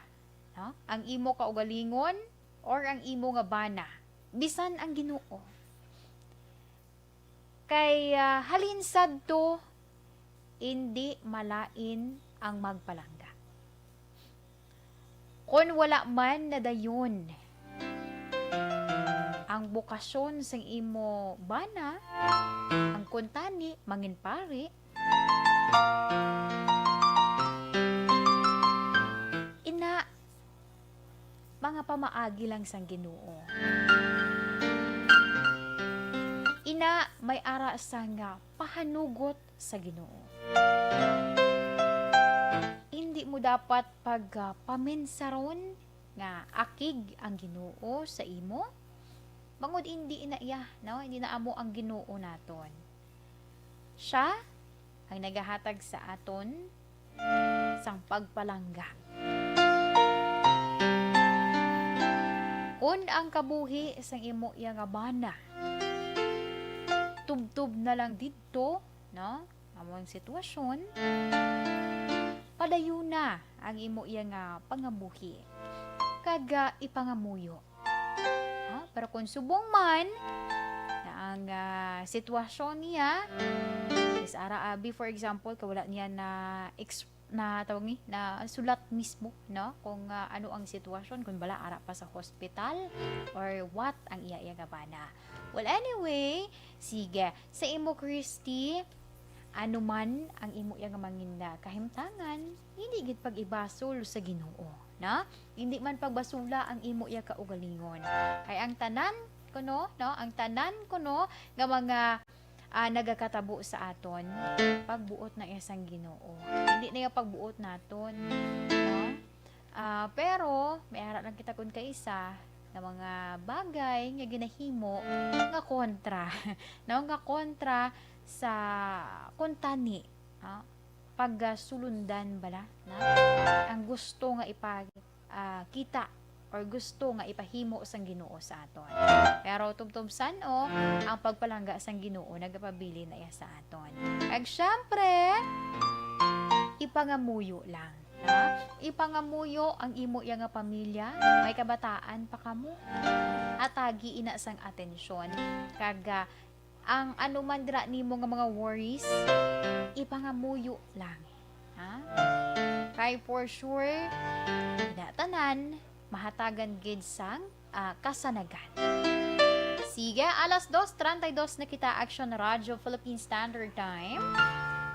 no, ang imo kaugalingon or ang imo nga bana, bisan ang Ginoo. Kay, ah, halin sadto, indi malain ang magpalangga. Kon wala man nadayon ang bokasyon sang imo bana, ang kuntani, mangin pari, ina, mga pamaagi lang sang Ginoo. Ina, may ara sang, ah, pahanugot sa Ginoo. Indi mo dapat pag, ah, paminsaron nga akig ang Ginoo sa imo. Bangod indi na iya, no? Indi na amo ang Ginoo naton. Siya ang nagahatag sa aton sang pagpalangga. Kon ang kabuhi sang imo iya nga bana tubtob na lang didto, no? Amo ang sitwasyon, padayuna ang imo iya nga pangabuhi kag, ah, ipangamuyo. Ha? Pero kung subong man na ang, ah, sitwasyon niya is ara abi, for example, kay wala niya na ex-, na tawag ni, na sulat mismo, no? Kung, ah, ano ang sitwasyon, kung bala ara pa sa hospital or what ang iya, iya nga bana. Well, anyway, sige. Sa imo, Christy, ano man ang imo iya nga mangin-, ah, kahimtangan, hindi gid pag-ibasol sa Ginoo, no? Hindi man pagbasula ang imo iya kaugalingon. Kay ang tanan kuno, no? Ang tanan kuno nga mga, ah, nagakatabo sa aton, pagbuot na iya sang Ginoo. Hindi na iya pagbuot naton, no? Ah, pero may ara lang kita kun kaisa nga mga bagay nga ginahimo nga kontra, no? Nga kontra sa kuntani, ah, pagasulundan bala na ang gusto nga ipa-, ah, kita or gusto nga ipahimo sang Ginoo sa aton. Pero tubtob san-o, ang pagpalangga sang Ginoo nagapabilin na iya sa aton. Kag syempre, ipangamuyo lang, ha? Ipangamuyo ang imo iya nga pamilya, may kabataan pa kamo. Atagi ina sang atensyon, kag, ah, ang ano man dira nimo nga mga worries, ipangamuyo lang, ha? Kay for sure, ina tanan mahatagan gid sang, ah, kasanagan. Sige, alas dos treinta y dos na kita, Action Radio Philippine Standard Time.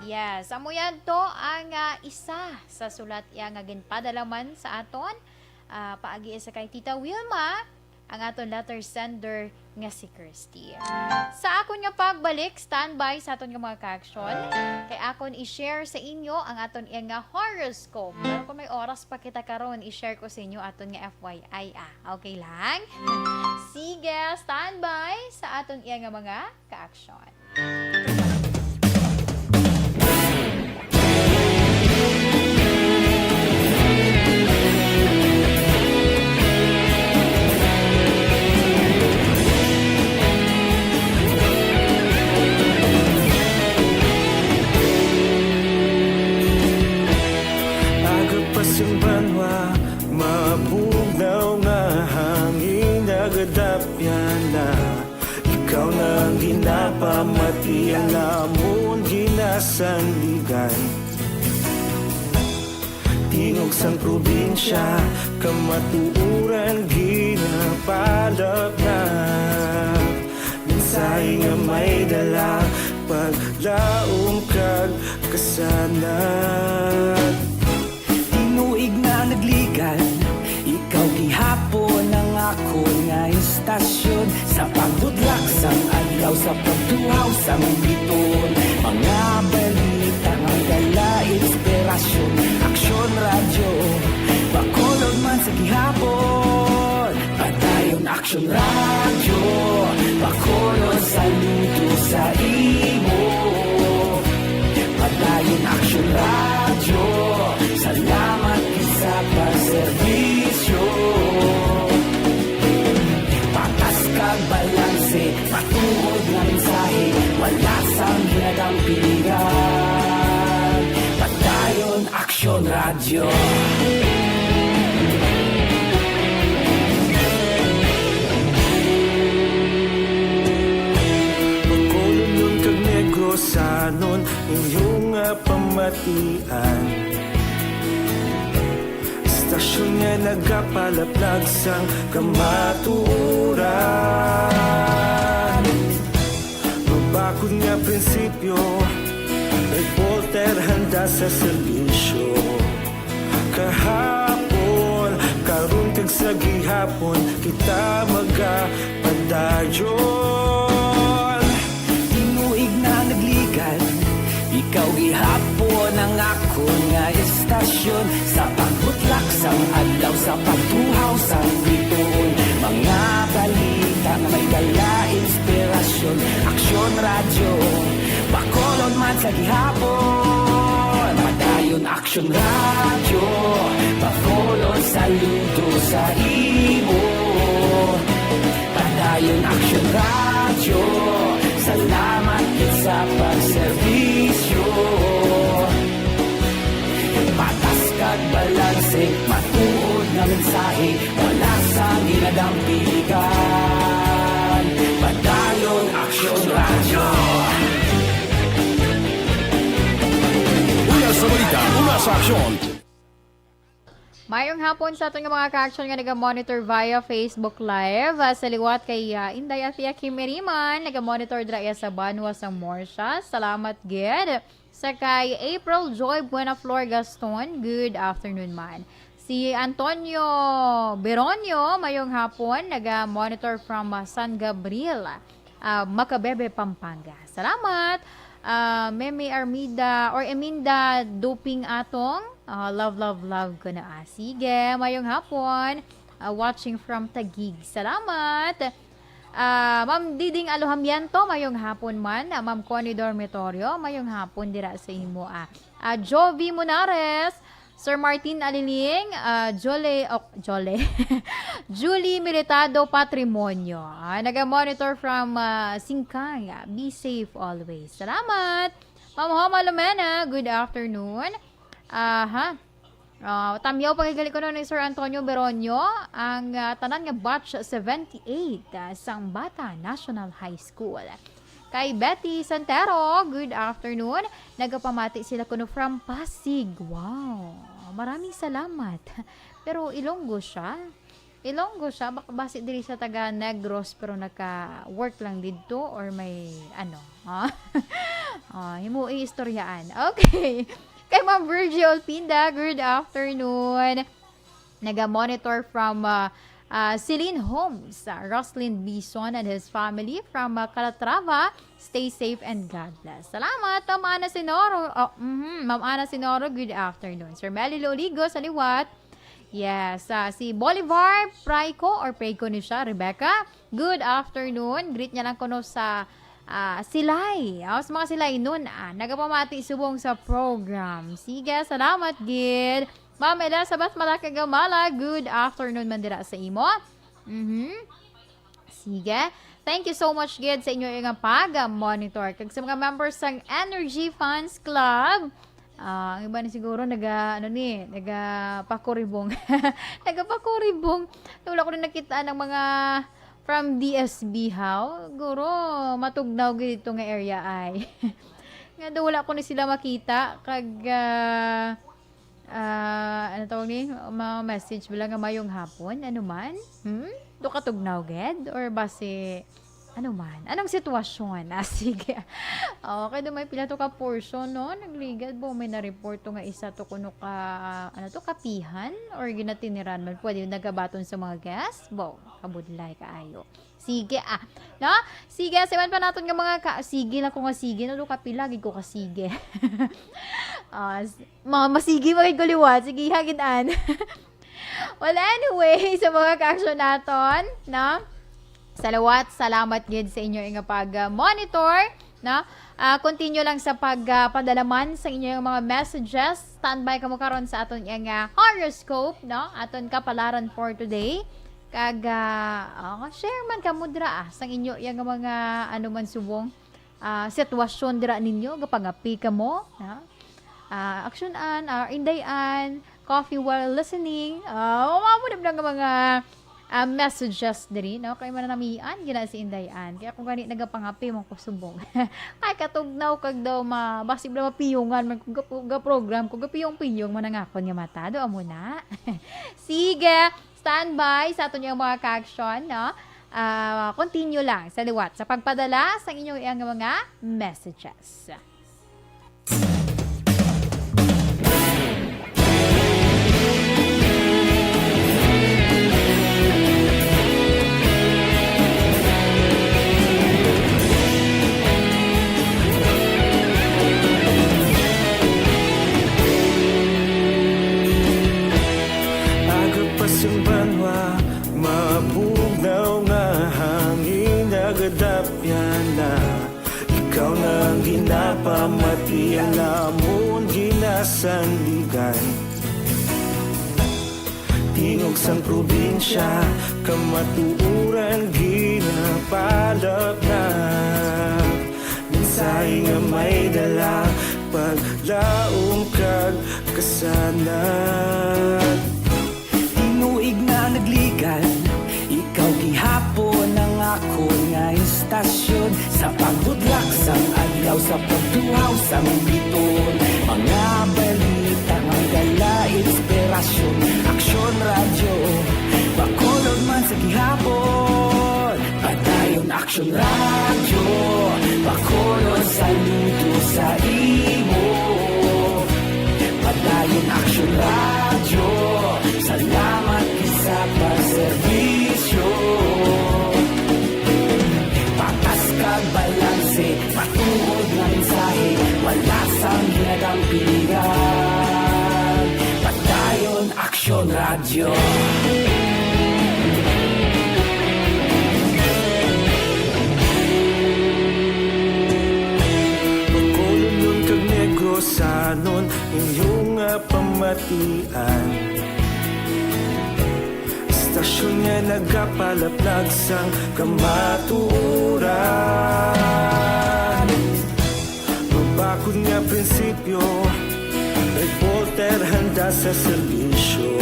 Yes, amo yadto ang, ah, isa sa sulat iya nga ginpadala man sa aton, ah, paagi sa kay Tita Wilma, ang aton letter sender nga si Christy. Sa akon nga pagbalik, standby sa aton nga mga ka-action, kay akon i-share sa inyo ang aton iya nga horoscope. Pero kung may oras pa kita karon, i-share ko sa inyo aton nga F Y I, ah. Okay lang? Sige, standby sa aton iya nga mga ka-action. Aga pa sing banwa, mabugnaw nga hangin nagadapyan na. Ikaw na ang ginapamati, ang amon ginasandigan. Tingog sang probinsya, kamatuoran ginapalapnap. Tay nga may dala, paglaom kag kasanag. Tinuig na nagligan, ikaw gihapon ang akon nga istasyon. Sa pagbudlak sang adlaw, sa pagtuhaw sang bituon, mga balita nga dala inspirasyon. Aksyon Radyo, Bacolod man sa gihapon. Padayon Aksyon Radyo, Bacolod saludo sa imo. Padayon Aksyon Radyo, salamat gid sa pagserbisyo. Patas kag balanse, matuod nga mensahe, wala sang ginadampigan. Padayon Aksyon Radyo. Bacolod kag Negrosanon, inyo nga pamatian. Istasyon nga nagapalaplag sang kamatuoran. Mabakod nga prinsipyo, reporter handa sa serbisyo. Kahapon, karon kag sa gihapon, kita magapadayon. Tinuig na nagligan, ikaw gihapon ang akon nga istasyon. Sa pagbutlak sang adlaw, sa pagtuhaw sang bituon, mga balita nga may dala inspirasyon. Aksyon Radyo, Bacolod man sa gihapon. Padayon Aksyon Radyo, Bacolod saludo sa imo. Padayon Aksyon Radyo, salamat gid sa pagserbisyo. Patas kag balanse, matuod nga mensahe, wala sang ginadampigan. Padayon Aksyon Radyo. Una sa balita, una sa aksyon. Mayong hapon sa aton nga mga ka-aksyon nga naga-monitor via Facebook Live. Ah, sa liwat kay, ah, Inday Athea Kim Iriman, naga-monitor dira iya sa Banwa sang Morsas. Salamat gid. Sa kay April Joy Buenaflor Gaston, good afternoon man. Si Antonio Beronio, mayong hapon, naga-monitor from, ah, San Gabriel, ah, Macabebe, Pampanga. Salamat. Ah, Meme Armida or Eminda Duping Atong, ah, love, love, love ko na, ah. Sige, mayong hapon. Ah, watching from Taguig. Salamat. Ah, Ma'am Diding Alohamiento, mayong hapon man. Ah, Ma'am Connie Dormitorio, mayong hapon dira sa imo, ah. Ah, Jovi Munares, Sir Martin Aliling, ah, Jole, oh, Jole. Julie Militado Patrimonio. Ah, naga-monitor from, ah, Singkang. Ah, be safe always. Salamat. Ma'am Homa Lumena, good afternoon. Aha. Ah, tamyaw pa gid gali kuno ni Sir Antonio Beronio ang, ah, tanan nga batch seventy-eight, ah, sang Bata National High School. Kay Betty Santero, good afternoon. Nagapamati sila kuno from Pasig. Wow. Maraming salamat. Pero Ilonggo siya. Ilonggo siya, bak-, basi diri siya taga Negros pero naka-work lang didto or may ano, ha? Ah, himo iistoryaan. Okay. Kay Ma'am Virgie Olpinda, good afternoon. Naga-monitor from, ah, ah, Celine Homes, ah, Roslyn Bison and his family from, ah, Calatrava. Stay safe and God bless. Salamat, Ma'am Ana Sinoro. Oh, mhm, Ma'am Ana Sinoro, good afternoon. Sir Melly Loligo, sa liwat. Yes, ah, si Bolivar Prayco or Prayco ni siya, Rebecca. Good afternoon. Greet niya lang kuno sa, ah, Silay. Oh, sa mga Silay nun, ah, nagapamati subong sa program. Sige, salamat gid. Ma'am Elizabeth Malaki Gamala, good afternoon man dira sa imo. Mhm. Sige. Thank you so much gid sa inyo nga pag-monitor. Kag sa mga members sang Energy Fans Club, ah, ang iba ni siguro naga, ano ni, nagapakuribong. Nagapakuribong. Wala ko na nakita ng mga from D S B, how? Siguro matugnaw gid dito nga area ay. Nga daw wala ko ni sila makita. Kag, ah, ah, ano tawag ni? Mga message bala nga mayong hapon, ano man? Hmm? Do katugnaw gid? Or basi, Ano man? Anong sitwasyon? Ah, sige. Okay, do may pila to ka portion, no? Nagligad bo, may na-report to nga isa to kuno ka, ano to, kapihan or ginatiniran man. Pwede nagabaton sa mga guests. Bo, kabudlay kaayo. Sige, ah. No? Sige, siman pa naton nga mga ka-, sige lang ko nga sige, no? Do kapila, gid ko ka sige. Ah, s-, ma-, masige, mga guliwat. Sige, hagid an. Well, anyway, sa mga ka-action naton, no? Salawat, salamat gid sa inyo nga pag-monitor, no? Ah, continue lang sa pag, ah, padalaman sa inyo mga messages. Standby kamo karon sa aton nga horoscope, no? Aton kapalaran for today. Kag, ah, oh, share man kamo dira, ah, sang inyo nga mga, ano man subong, ah, sitwasyon dira ninyo, gapangapi kamo, ha? Ah, aksyonan, ah, inday-an, coffee while listening. Ah, mao mo na nga mga, ah, messages diri, no? Kay mananamian gina si inday-an. Kaya kung gani nagapangapi man ko subong. Kay katugnaw kag daw ma-, basig na mapiyungan man kung gapu-, ga-program ko, gapiyong-piyong man ang akon nga mata. Do amo na. Sige, standby sa aton yung mga ka-action, no? Ah, continue lang sa liwat sa pagpadala sa inyong iyang mga messages. Aga pa sing banwa, mabugnaw nga hangin, nagadapyan na. Ikaw na ang ginapamati, alamon ginasandigan. Tingog sang probinsya, kamatuoran ginapalapnap. Mensahe nga may dala, paglaom kag kasanag. Tinuig na nagligad, ikaw gihapon ang akon nga istasyon. Sa pagbudlak sang adlaw, sa pagtuhaw sang biton, mga balita nga dala inspirasyon. Aksyon Radyo, Bacolod man sa gihapon. Padayon Aksyon Radyo, Bacolod, saludo sa imo. Padayon Aksyon Radyo, salamat gid sa pagserbisyo. Patas kag balanse, matuod nga mensahe, wala sang ginadampigan. Padayon Aksyon Radyo. Bacolodnon kag Negrosanon, inyo nga pamatian. Istasyon nga nagapalaplag sang kamatuoran. Mabakod nga prinsipyo, reporter handa sa serbisyo.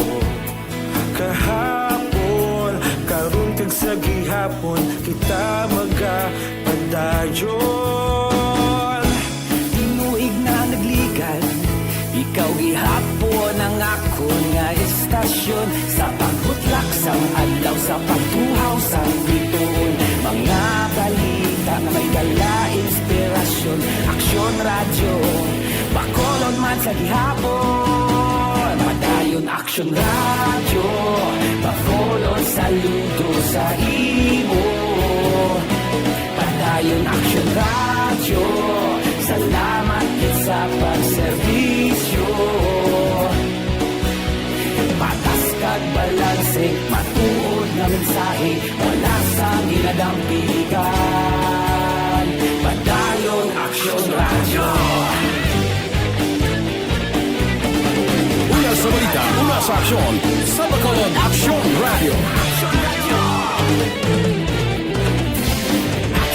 Kahapon, karon kag sa gihapon, kita magapadayon. Tinuig na nagligad, ikaw gihapon ang akon nga istasyon. Sa pagbutlak sang adlaw, sa pagtuhaw sang bituon, mga balita nga may dala inspirasyon. Aksyon Radyo, Bacolod man sa gihapon. Padayon Aksyon Radyo, Bacolod, saludo sa imo. Padayon Aksyon Radyo, salamat gid sa pagserbisyo. Patas kag balanse, matuod nga mensahe, wala sang ginadampigan. Padayon Aksyon Radyo. Una sa balita, una sa aksyon, sa Bacolod Aksyon Radyo.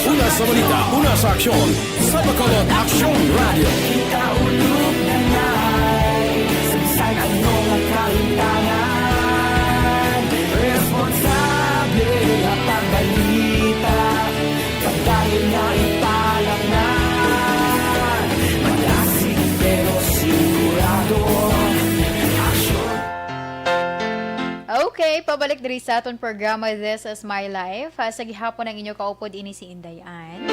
Una sa balita, una sa aksyon, sa Bacolod Aksyon Radyo. Kita ulog na ngay, sa bisan ano nga kalimtangan, responsable nga pagbalita, padayon nga ipalangnan. Malasig pero sigurado, aksyon. Okay. Okay, pabalik diri sa aton programa, This Is My Life. Ah, sa gihapon ang inyo kaupod ini si Inday Ann.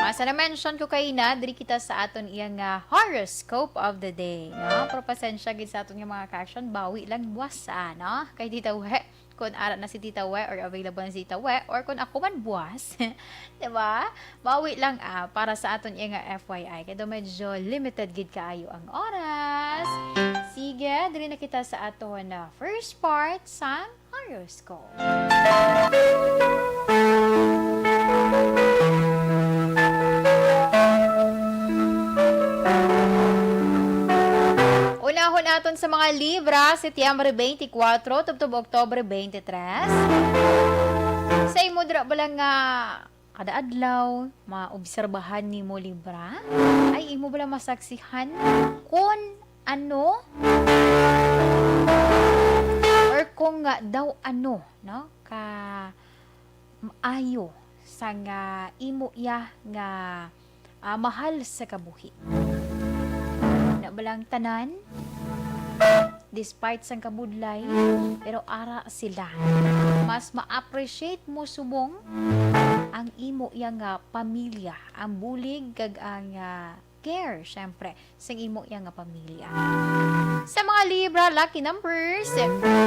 Ah, sa na-mention ko kaina, diri kita sa aton iya nga horoscope of the day, no? Pero pasensya gid sa aton nga mga ka-action, bawi lang buwas, ah, no? Kay Tita We, kung ara na si Tita We or available na si Tita We, or kung ako man buwas, di ba? Bawi lang, ah, para sa aton iya nga F Y I. Kaya daw medyo limited gid kaayo ang oras. Sige, diri na kita sa aton na first part sang horoscope. Unahon naton sa mga Libra, Setyembre twenty-four tubtob Oktobre twenty-three. Sa imo dira bala nga kada adlaw, maobserbahan nimo, Libra? Ay, imo bala masaksihan kon ano or kung nga daw ano, no? Ka maayo sang imo iya nga, ah, mahal sa kabuhi. Na bala ang tanan, despite sang kabudlay, pero ara sila. Mas ma-appreciate mo subong ang imo iya nga pamilya, ang bulig kag ang, ah, care, syempre, sang imo iya nga pamilya. Sa mga Libra, lucky numbers,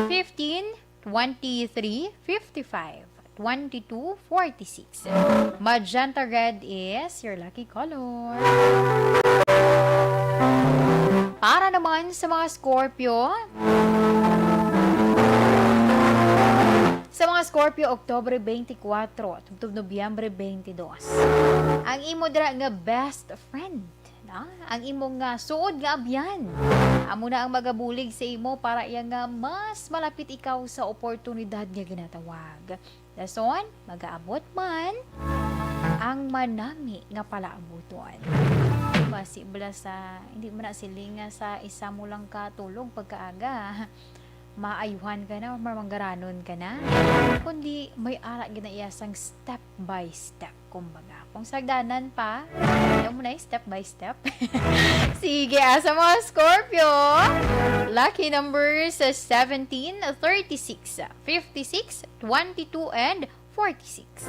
fifteen, twenty-three, fifty-five, twenty-two, forty-six. Magenta red is your lucky color. Para naman sa mga Scorpio, sa mga Scorpio, Oktubre twenty-four, tubtob Nobyembre twenty-two. Ang imo dira nga best friend, na ang imo nga suod nga abyan, amo na ang magabulig sa imo para iya nga mas malapit ikaw sa oportunidad nga ginatawag. Dason, magaabot man ang manami nga palaabuton. Basi bala sa, hindi man na siling nga sa isa mo lang ka tulog pagkaaga, maayuhan ka na or manggaranon ka na, kundi may ara gid na iya sang step by step, kumbaga. Kung sagdanan pa, alam mo na, step by step. Sige, ah, sa mga Scorpio, lucky numbers, ah, seventeen, thirty-six, fifty-six, twenty-two, and forty-six.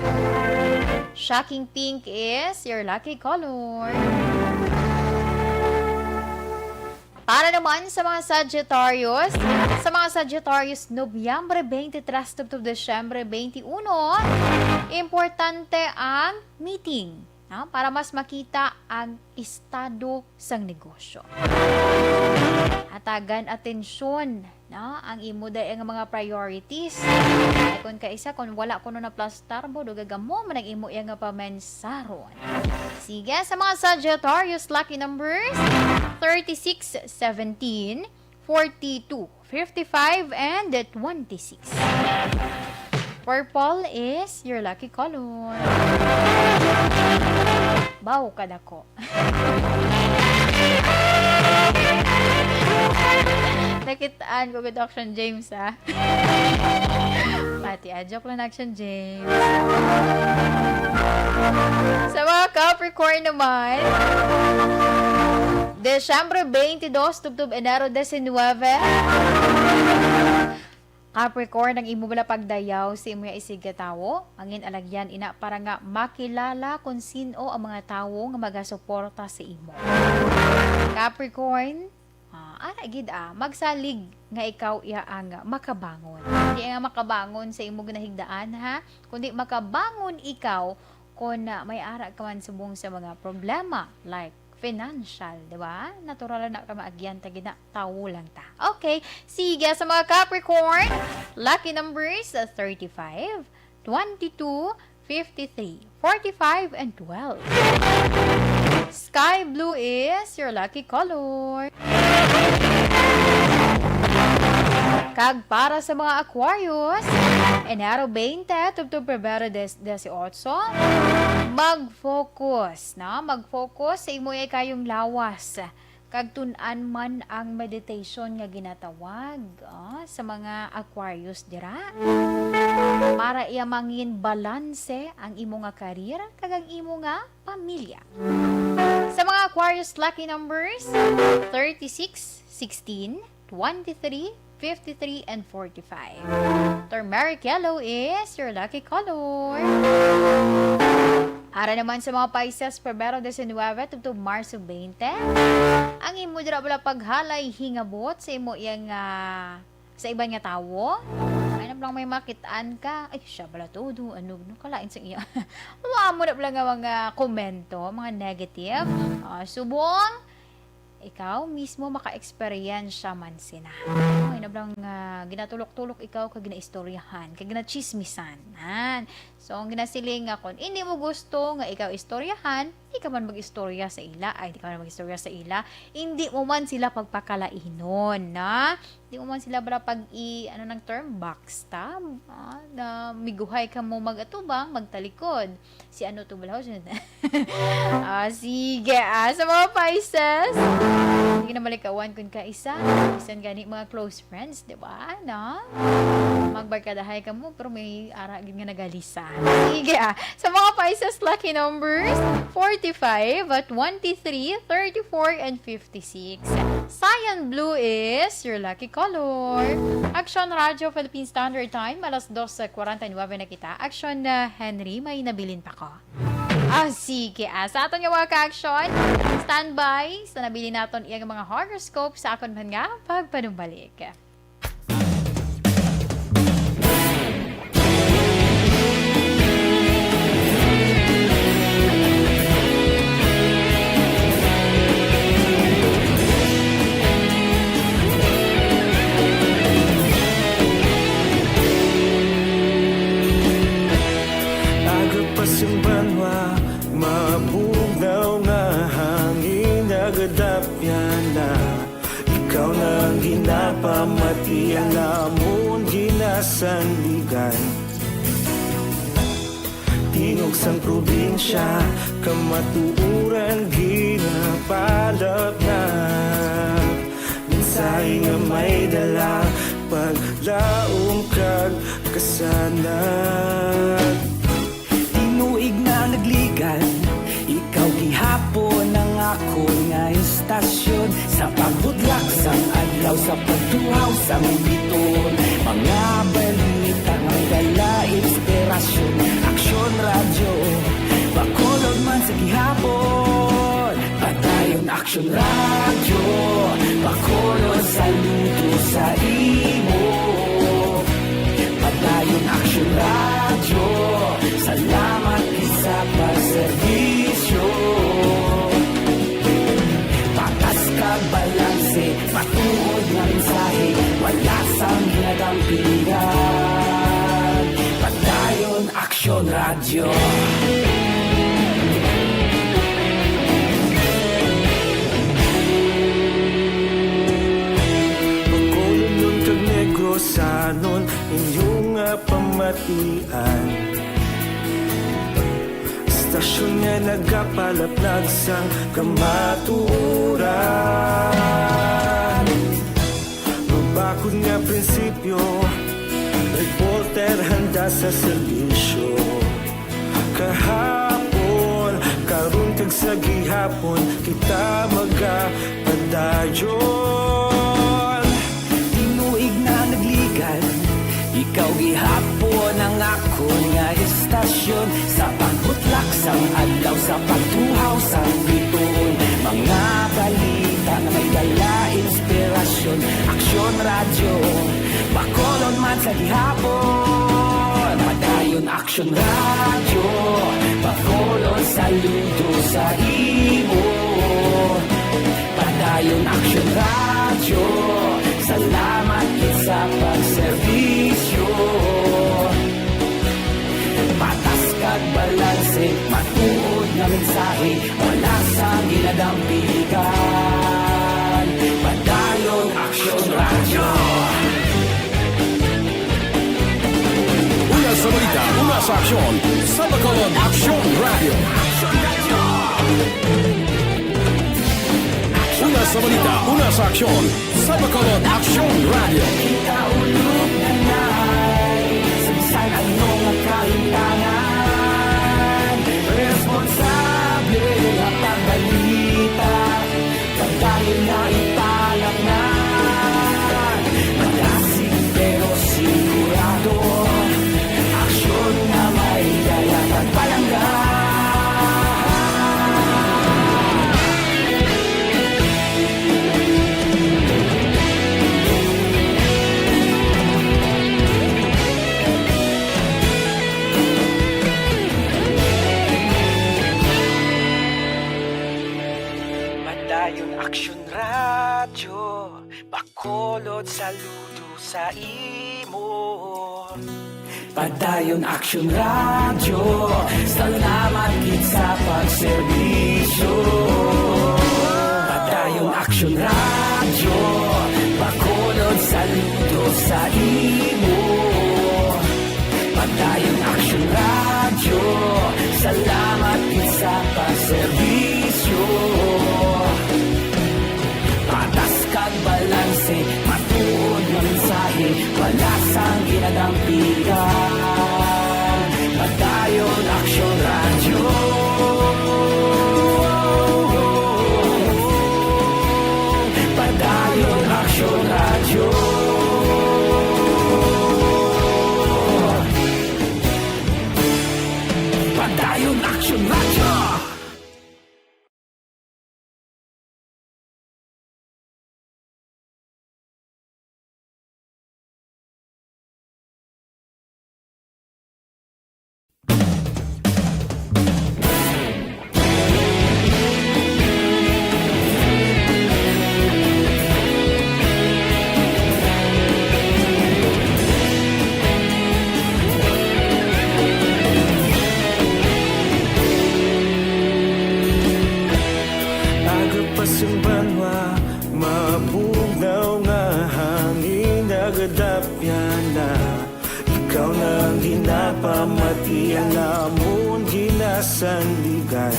Shocking pink is your lucky color. Para naman sa mga Sagittarius, sa mga Sagittarius, Nobyembre twenty-three tubtob Disyembre twenty-one, importante ang meeting, no? Para mas makita ang estado sang negosyo. Hatagan atensyon, no, ang imo dai nga mga priorities. Ay, kung kaisa, kung wala kuno na plastar mo, dugag amo man ang imo iya nga pamensaron. Sige, sa mga Sagittarius, lucky numbers, thirty-six, seventeen, forty-two, fifty-five, and twenty-six. Purple is your lucky color. Baw kadako. Nakitaan ko gid, Action James, ah. Pati, ah, joke lang, Action James. Sa mga Capricorn naman, Disyembre twenty-two, tubtob Enero diecinuebe. Capricorn, ang imo bala pagdayaw sa imo ya isigkatawo, angin alagyan ina para nga makilala kung sin-o ang mga tawo nga magasuporta sa imo. Capricorn, ah, ara gid, ah, magsalig nga ikaw iya ang makabangon. Hindi nga makabangon sa imo ginahigdaan, ha, kundi makabangon ikaw kung, ah, may ara ka man subong sa mga problema, like financial, di ba? Natural na ka maagyan, ta gina-, tawo lang ta. Okay, sige, sa mga Capricorn, lucky numbers, uh, thirty-five, twenty-two, fifty-three, forty-five, and twelve. Sky blue is your lucky color. Kag para sa mga Aquarius, Enero twenty, tubtob Pebrero des-, dieciocho, mag-focus, no? Mag-focus sa imo iya kayong lawas. Kag tun-an man ang meditation nga ginatawag, ah, sa mga Aquarius dira. Para iya mangin balanse ang imo nga career kag ang imo nga pamilya. Sa mga Aquarius lucky numbers, thirty-six, sixteen, twenty-three, fifty-three and forty-five. Turmeric yellow is your lucky color. Ara naman sa mga Pisces, Pebrero diecinuebe tubtob Marso twenty. Ang imo dira bala paghalay hingabot sa imo iyang, ah, sa iban nga tawo. Ay, na lang may makitaan ka. Ay, siya bala todo. Ano, no, kalain sa iya. Wa mo na bala nga mga komento, mga negative. Ah, subong, ikaw mismo maka-eksperyensya man sina. Ay, na bala nga ginatulok-tulok ikaw kag ginaistoryahan, kag ginachismisan. Nan. So, ang ginasiling nga kung hindi mo gusto nga ikaw istoryahan, di ka man mag-istorya sa ila. Ay, di ka man mag-istorya sa ila. Hindi mo man sila pagpakalainon, na? Di mo man sila bala pag i-, ano nang term, backstab? Ah, na miguhay ka mo mag-atubang, magtalikod. Si ano to bala? Ah, sige, ah, sa mga Pisces, hindi ka na malikawan kung kaisa. Bisan gani mga close friends, di ba? No? Magbarkadahay ka mo, pero may ara gid nga nagalisa. Sige, ah, sa mga Pisces, lucky numbers, forty-five, twenty-three, thirty-four, and fifty-six. Cyan blue is your lucky color. Action Radio Philippine Standard Time, alas dos kwarenta y nuebe na kita. Action na, Henry, may nabilin pa ko. Ah, sige, ah. Sa aton nga mga ka-action, standby sa nabilin naton iyang mga horoscope sa akon man nga pagpanumbalik. Aga pa sing banwa, mabugnaw nga hangin, nagadapyan na. Ikaw na ang ginapamati, ang amon ginasandigan. Tingog sang probinsya, kamatuoran ginapalapnag. Mensahe nga may dala, paglaom kag kasanag. Tinuig na nagligan, ikaw gihapon ang akon nga istasyon. Sa pagbudlak sang adlaw, sa pagtuhaw sang bituon, mga balita nga may dala inspirasyon. Aksyon Radyo, Bacolod man sa gihapon. Padayon Aksyon Radyo, Bacolod, saludo sa imo. Padayon Aksyon Radyo, salamat gid sa pagserbisyo. Patas kag balanse, matuod nga mensahe, wala sang ginadampigan. Padayon Aksyon Radyo. Bacolodnon kag Negrosanon, inyo nga pamatian. Istasyon nga nagapalapnag sang kamatuoran. Mabakod nga prinsipyo, reporter handa sa serbisyo. Kahapon, karon kag sa gihapon, kita magapadayon. Tinuig na nagligan, ikaw gihapon ang akon nga istasyon. Sa pagbutlak sang adlaw, sa pagtuhaw sang bituon, mga balita nga may dala inspirasyon. Aksyon Radyo, Bacolod man sa gihapon. Padayon Aksyon Radyo, Bacolod, saludo sa imo. Padayon Aksyon Radyo, salamat gid sa pagserbisyo. Patas kag balanse, matuod nga mensahe, wala sang ginadampigan. Padayon Aksyon Radyo. Una sa balita, una sa aksyon, sa Bacolod Aksyon Radyo. Una sa balita, una sa aksyon, sa Bacolod Aksyon Radyo. Kita ulog na nai, sa bisan ano nga kahintangan, responsable nga pagbalita, pagdali nga ipalapngan. Mga Bacolod, saludo sa imo. Padayon Action Radio, salamat gid sa pagserbisyo. Padayon Action Radio, Bacolod, saludo sa imo. Padayon Action Radio, salamat gid sa pagserbisyo. Patas kag balanse, matuod nga mensahe, wala sang ginadampigan. Padayon Action Radio. Padayon Action Radio. Padayon Action Radio. Aga pa sang banwa, mabugnaw nga hangin nagadapyan na. Ikaw na ang ginapamati, ang amon ginasandigan.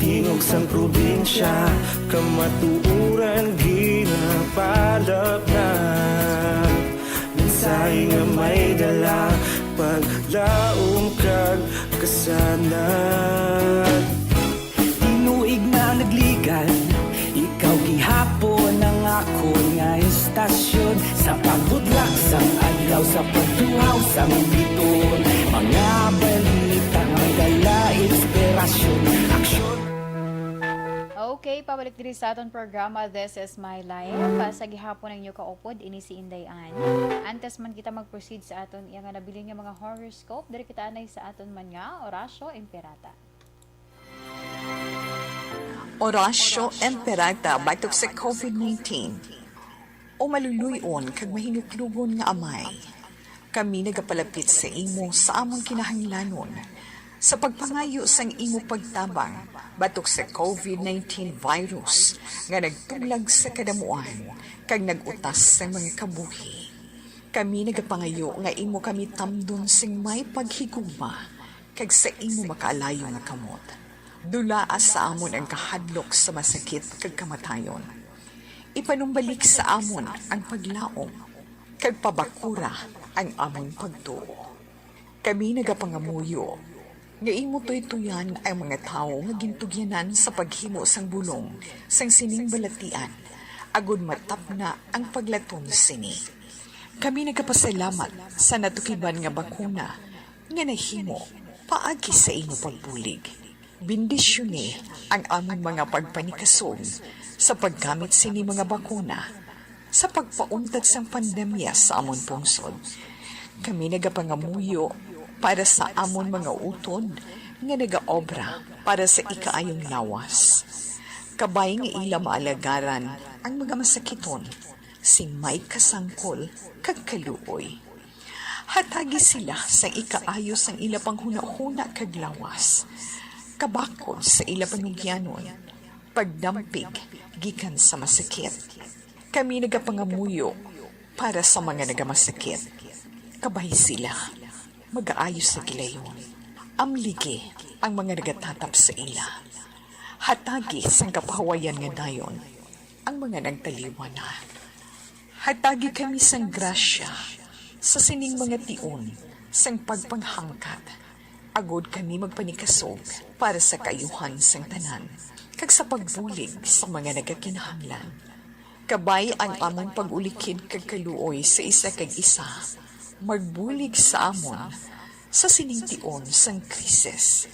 Tingog sang probinsya, kamatuoran ginapalapnat. Mensahe nga may dala, paglaom kag kasanag. Tinuig na nagligan, ikaw gihapon ang akon nga estasyon. Sa pagbutlak sang adlaw, sa pagtuhaw sang biton, mga balita may dala inspirasyon, aksyon. Okay, pabalik diri sa aton programa, This Is My Life. Ah, sa gihapon ang inyo kaupod, ini si Inday Ann. Antes man kita mag-proceed sa aton iya nga nabilin nga mga horoscope, diri kita anay sa aton man nga Orasyo Imperata. Orasyo Imperata batok sa covid nineteen. O maluluy-on kag mahinuklogon nga Amay, kami nagapalapit sa imo sa amon kinahanglanon, sa pagpangayo sang imo pagtabang batok sa covid nineteen virus nga nagtuglag sa kadamuan kag nag-utas sang mga kabuhi. Kami nagapangayo nga imo kami tamdon sing may paghigugma kag sa imo makaalayo nga kamot. Dulaa sa amon ang kahadlok sa masakit kag kamatayon. Ipanumbalik sa amon ang paglaom, kag pabakura ang amon pagtuo. Kami nagapangamuyo nga imo tuytoyan ang mga tawo nga gintugyanan sa paghimo sang bulong sang sining balatian, agod matapna ang paglatom sini. Kami nagapasalamat sa natukiban nga bakuna nga nahimo paagi sa imo pagbulig. Bendisyoni ang amon mga pagpanikasog sa paggamit sini mga bakuna sa pagpauntat sang pandemya sa amon pungsod. Kami nagapangamuyo para sa amon mga utod nga nagaobra para sa ikaayong lawas, kabay nga ila maalagaran ang mga masakiton sing may kasangkol kag kaluoy. Hatagi sila sang ikaayo sang ila panghunahuna kag lawas, kabakod sa ila panugyanon, pagdampig gikan sa masakit. Kami nagapangamuyo para sa mga nagamasakit. Kabay sila, magaayo sa gilayon. Amligi ang mga nagatatap sa ila. Hatagi sang kapahuwayan nga dayon ang mga nagtaliwan na. Hatagi kami sang grasya sa sining mga tion sang pagpanghangkat, agod kami magpanikasog para sa kaayuhan sang tanan, kag sa pagbulig sa mga nagakinahanglan. Kabay ang amon pag-ulikid kag kaluoy sa isa kag isa, magbulig sa amon sa sining tion sang krisis,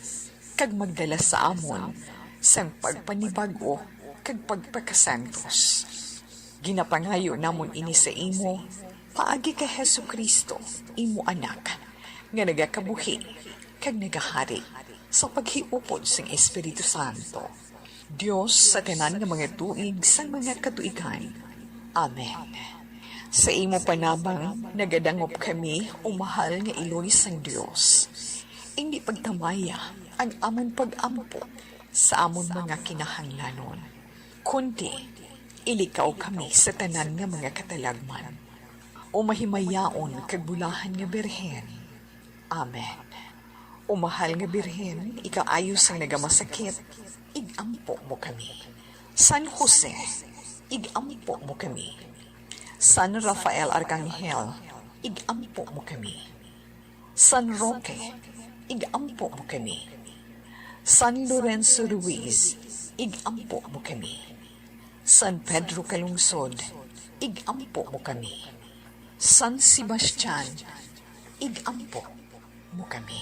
kag magdala sa amon sang pagpanibag-o kag pagpakasantos. Ginapangayo namon ini sa imo paagi kay Jesu-Cristo, imo Anak, nga nagakabuhi kag nagahari sa paghiupod sang Espiritu Santo, Dios sa tanan nga mga tuig sang mga katuigan. Amen. Sa imo panabang, nagadangop kami, o mahal nga Iloy sang Dios. Indi pagtamaya ang amon pag-ampo sa amon mga kinahanglanon, kundi ilikaw kami sa tanan nga mga katalagman. O mahimayaon kag bulahan nga Birhen. Amen. O mahal nga Birhen, ikaayo sang nagamasakit, ig-ampo mo kami. San Jose, ig-ampo mo kami. San Rafael Arcangel, ig-ampo mo kami. San Roque, ig-ampo mo kami. San Lorenzo Ruiz, ig-ampo mo kami. San Pedro Calungsod, ig-ampo mo kami. San Sebastian, ig-ampo mo kami.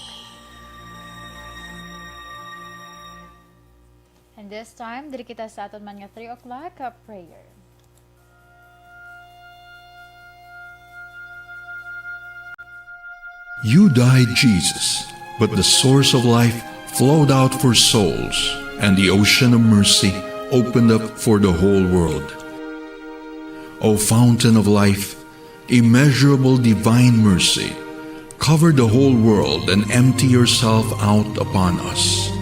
And this time, diri kita sa aton man nga three o'clock, uh, prayer. You died, Jesus, but the source of life flowed out for souls, and the ocean of mercy opened up for the whole world. O fountain of life, immeasurable divine mercy, cover the whole world and empty yourself out upon us.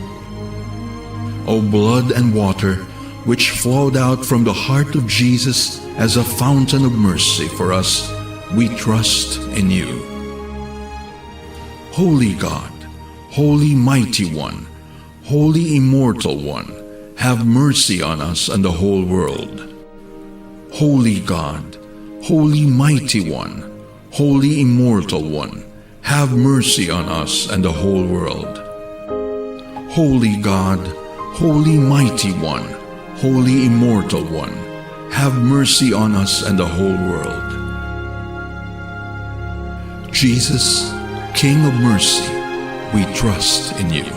O blood and water, which flowed out from the heart of Jesus as a fountain of mercy for us, we trust in you. Holy God, Holy Mighty One, Holy Immortal One, have mercy on us and the whole world. Holy God, Holy Mighty One, Holy Immortal One, have mercy on us and the whole world. Holy God, Holy Mighty One, Holy Immortal One, have mercy on us and the whole world. Jesus, King of mercy, we trust in you.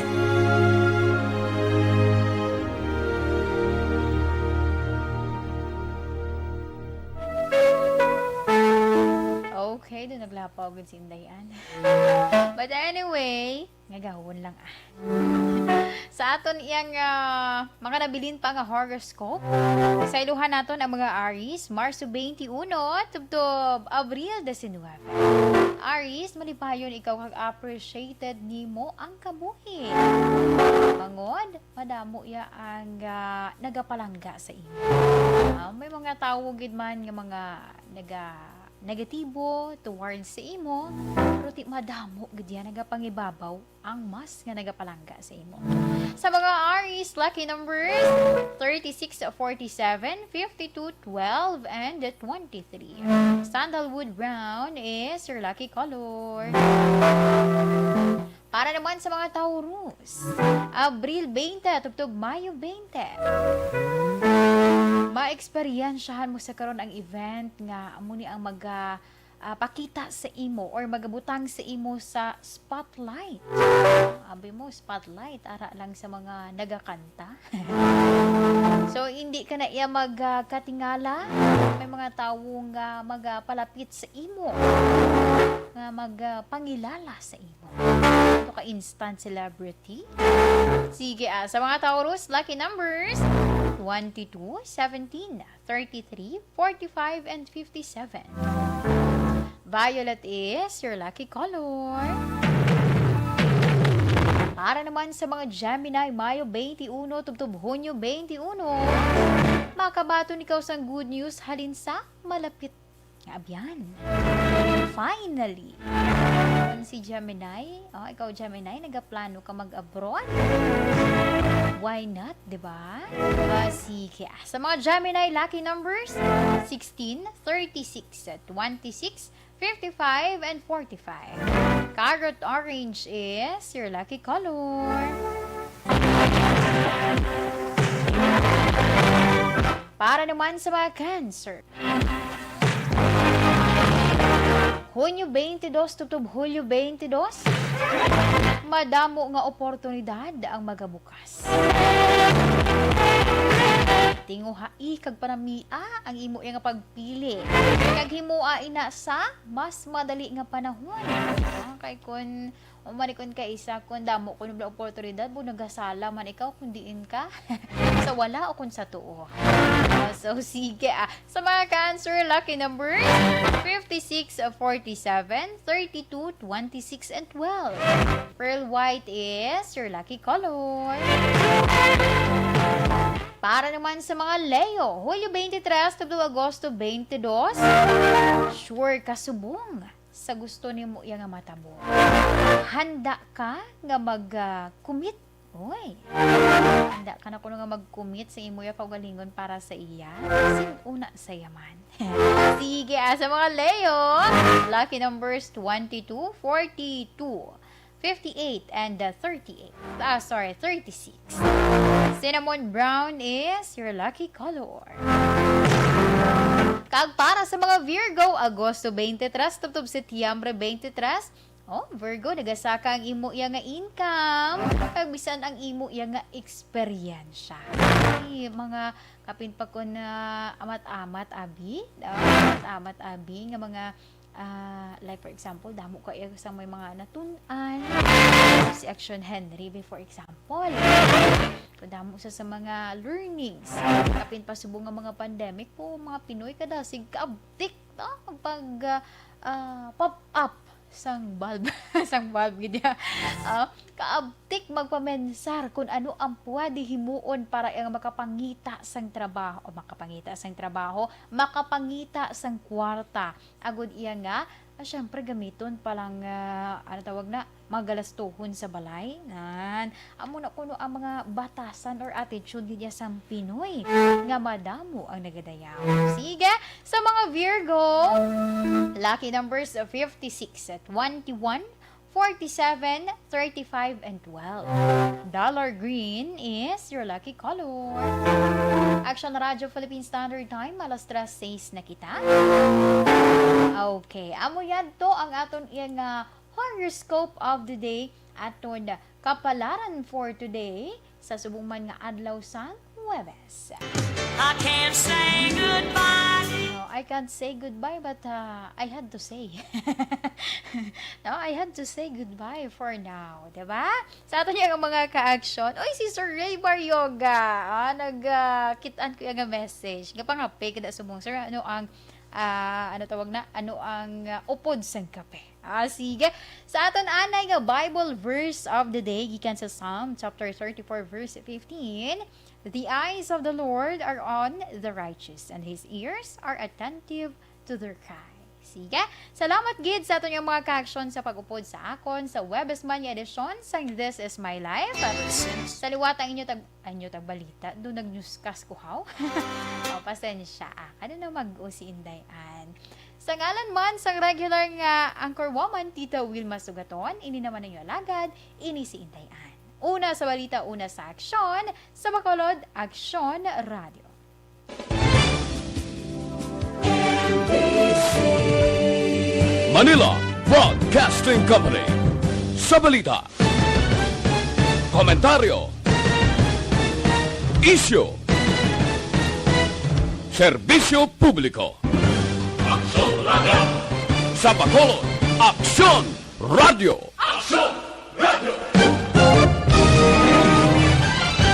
Okay, doon naglapaw gud si Inday Ann. But anyway, nga gahon lang, ah. Sa aton iyang, ah, mga nabilin pa nga horoscope, sayluhan naton ang mga Aries, Marso twenty-one tubtob Abril diecinuebe. Aries, malipayon ikaw kag appreciated nimo ang kabuhi. Mangod, madamo ya ang, ah, nagapalangga sa imo. Ah, may mga tawo gid man nga mga naga-, negatibo towards sa imo, pero ti madamo gid ya nagapangibabaw ang mas nga nagapalangga sa imo. Sa mga Aries, lucky numbers, thirty-six, forty-seven, fifty-two, twelve, and twenty-three. Sandalwood brown is your lucky color. Para naman sa mga Taurus, Abril twenty tubtob Mayo twenty. Maeksperiensyahan mo sa karon ang event nga amo ni ang maga-, ah, pakita sa imo or magabutang sa imo sa spotlight. Abi mo, spotlight, ara lang sa mga nagakanta. So, hindi ka na iya magkatingala. May mga tawo nga magapalapit sa imo, nga magpangilala sa imo. Ito ka instant celebrity. Sige, ah, sa mga Taurus, lucky numbers, twenty-two, seventeen, thirty-three, forty-five, and fifty-seven. Violet is your lucky color. Para naman sa mga Gemini, Mayo twenty-one tubtob Hunyo twenty-one, makabaton ikaw sang good news halin sa malapit nga abyan. Finally. Kung si Gemini, oh, ikaw Gemini, nagaplano ka mag-abroad? Why not, di ba? Ah, sige. Sa mga Gemini, lucky numbers, sixteen, thirty-six, twenty-six, fifty-five, and forty-five. Carrot orange is your lucky color. Para naman sa mga Cancer, Hunyo twenty-two tubtob Hulyo twenty-two, madamo nga oportunidad ang magabukas. Tinguhai kag panamia ang imo iya nga pagpili. Kag himoa ina sa mas madali nga panahon. Ah, kay kun, umani kun kay isa, kun damo kun bala oportunidad, bu nagasala man ikaw kun diin ka. Sa wala o kun sa tuo. Ah, so, sige, ah. Sa mga ka-answer, lucky numbers, fifty-six, forty-seven, thirty-two, twenty-six, and twelve. Pearl white is your lucky color. Para naman sa mga Leo, Hulyo twenty-three tubtob Agosto twenty-two, sure ka subong sa gusto nimo iya nga matabo. Handa ka nga mag, ah, commit? Oy, handa ka na kuno nga mag-commit sa imo iya kaugalingon para sa iya? Sin-o na sa yaman? Sige, ah, sa mga Leo, lucky numbers twenty-two, forty-two, fifty-eight, and, uh, thirty-eight. Ah, sorry, thirty-six. Cinnamon brown is your lucky color. Kag para sa mga Virgo, Agosto twenty-three tubtob Setyembre twenty-three, oh, Virgo, nagasaka ang imo iya nga income. Kag bisan ang imo iya nga eksperyensya. Ay, mga kapin pa ko na amat-amat, abi. Ah, amat-amat, abi, nga mga, ah, like, for example, damo ka iya sa may mga natun-an. Si Action Henry, be, for example. Kadamo sa, sa mga learnings. Kapin pa subong nga mga pandemic po, mga Pinoy kadasig kaabtik, no? Pag, ah, ah, pop up sang bulb, sang bulb gid ya. Ah, kaabtik magpamensar kung ano ang pwede himuon para ang makapangita sang trabaho, o makapangita sang trabaho, makapangita sang kwarta. Agud iya nga, ah, syempre, gamiton pa lang, ah, ano tawag na, mga galastuhon sa balay. Nan, amo na kuno ang mga batasan or attitude gid ya sang Pinoy nga madamo ang nagadayaw. Sige, sa mga Virgo, lucky numbers of fifty-six, twenty-one, forty-seven, thirty-five, and twelve. Dollar green is your lucky color. Action Radio Philippine Standard Time, alas tres sais na kita. Okay, amo yadto ang aton iya nga horoscope of the day, aton kapalaran for today, sa subong man nga adlaw sang Huwebes. I can't say goodbye. No, I can't say goodbye, but, uh, I had to say. No, I had to say goodbye for now, di ba? Sa aton nga mga ka-action, oy, si Sir Ray Baryoga, ah, nag, ah, kit-an ko iya nga message. Gapangape kada subong, "Sir, ano ang, ah, ano tawag na? Ano ang, ah, upod sang kape?" Ah, sige. Sa aton anay nga Bible verse of the day, gikan sa Psalm chapter thirty-four, verse fifteen, "The eyes of the Lord are on the righteous, and his ears are attentive to their cry." Sige. Salamat gid sa aton nga mga ka-action sa pag-upod sa akon sa Huwebes man nga edisyon sang This Is My Life. Sa liwat ang inyo tag-, ang inyo tagbalita, do nag-newscast ko, haw? O, pasensya, ah. Ano na mag-o si Inday Ann? Sa ngalan man sang regular nga anchor woman, Tita Wilma Sugaton, ini naman ang inyo alagad, ini si Inday Ann. Una sa balita, una sa aksyon, sa Bacolod, Aksyon Radio. Manila Broadcasting Company. Sa balita, komentaryo, isyu, serbisyo publiko. Aksyon Radio. Sa Bacolod, Aksyon Radio. Aksyon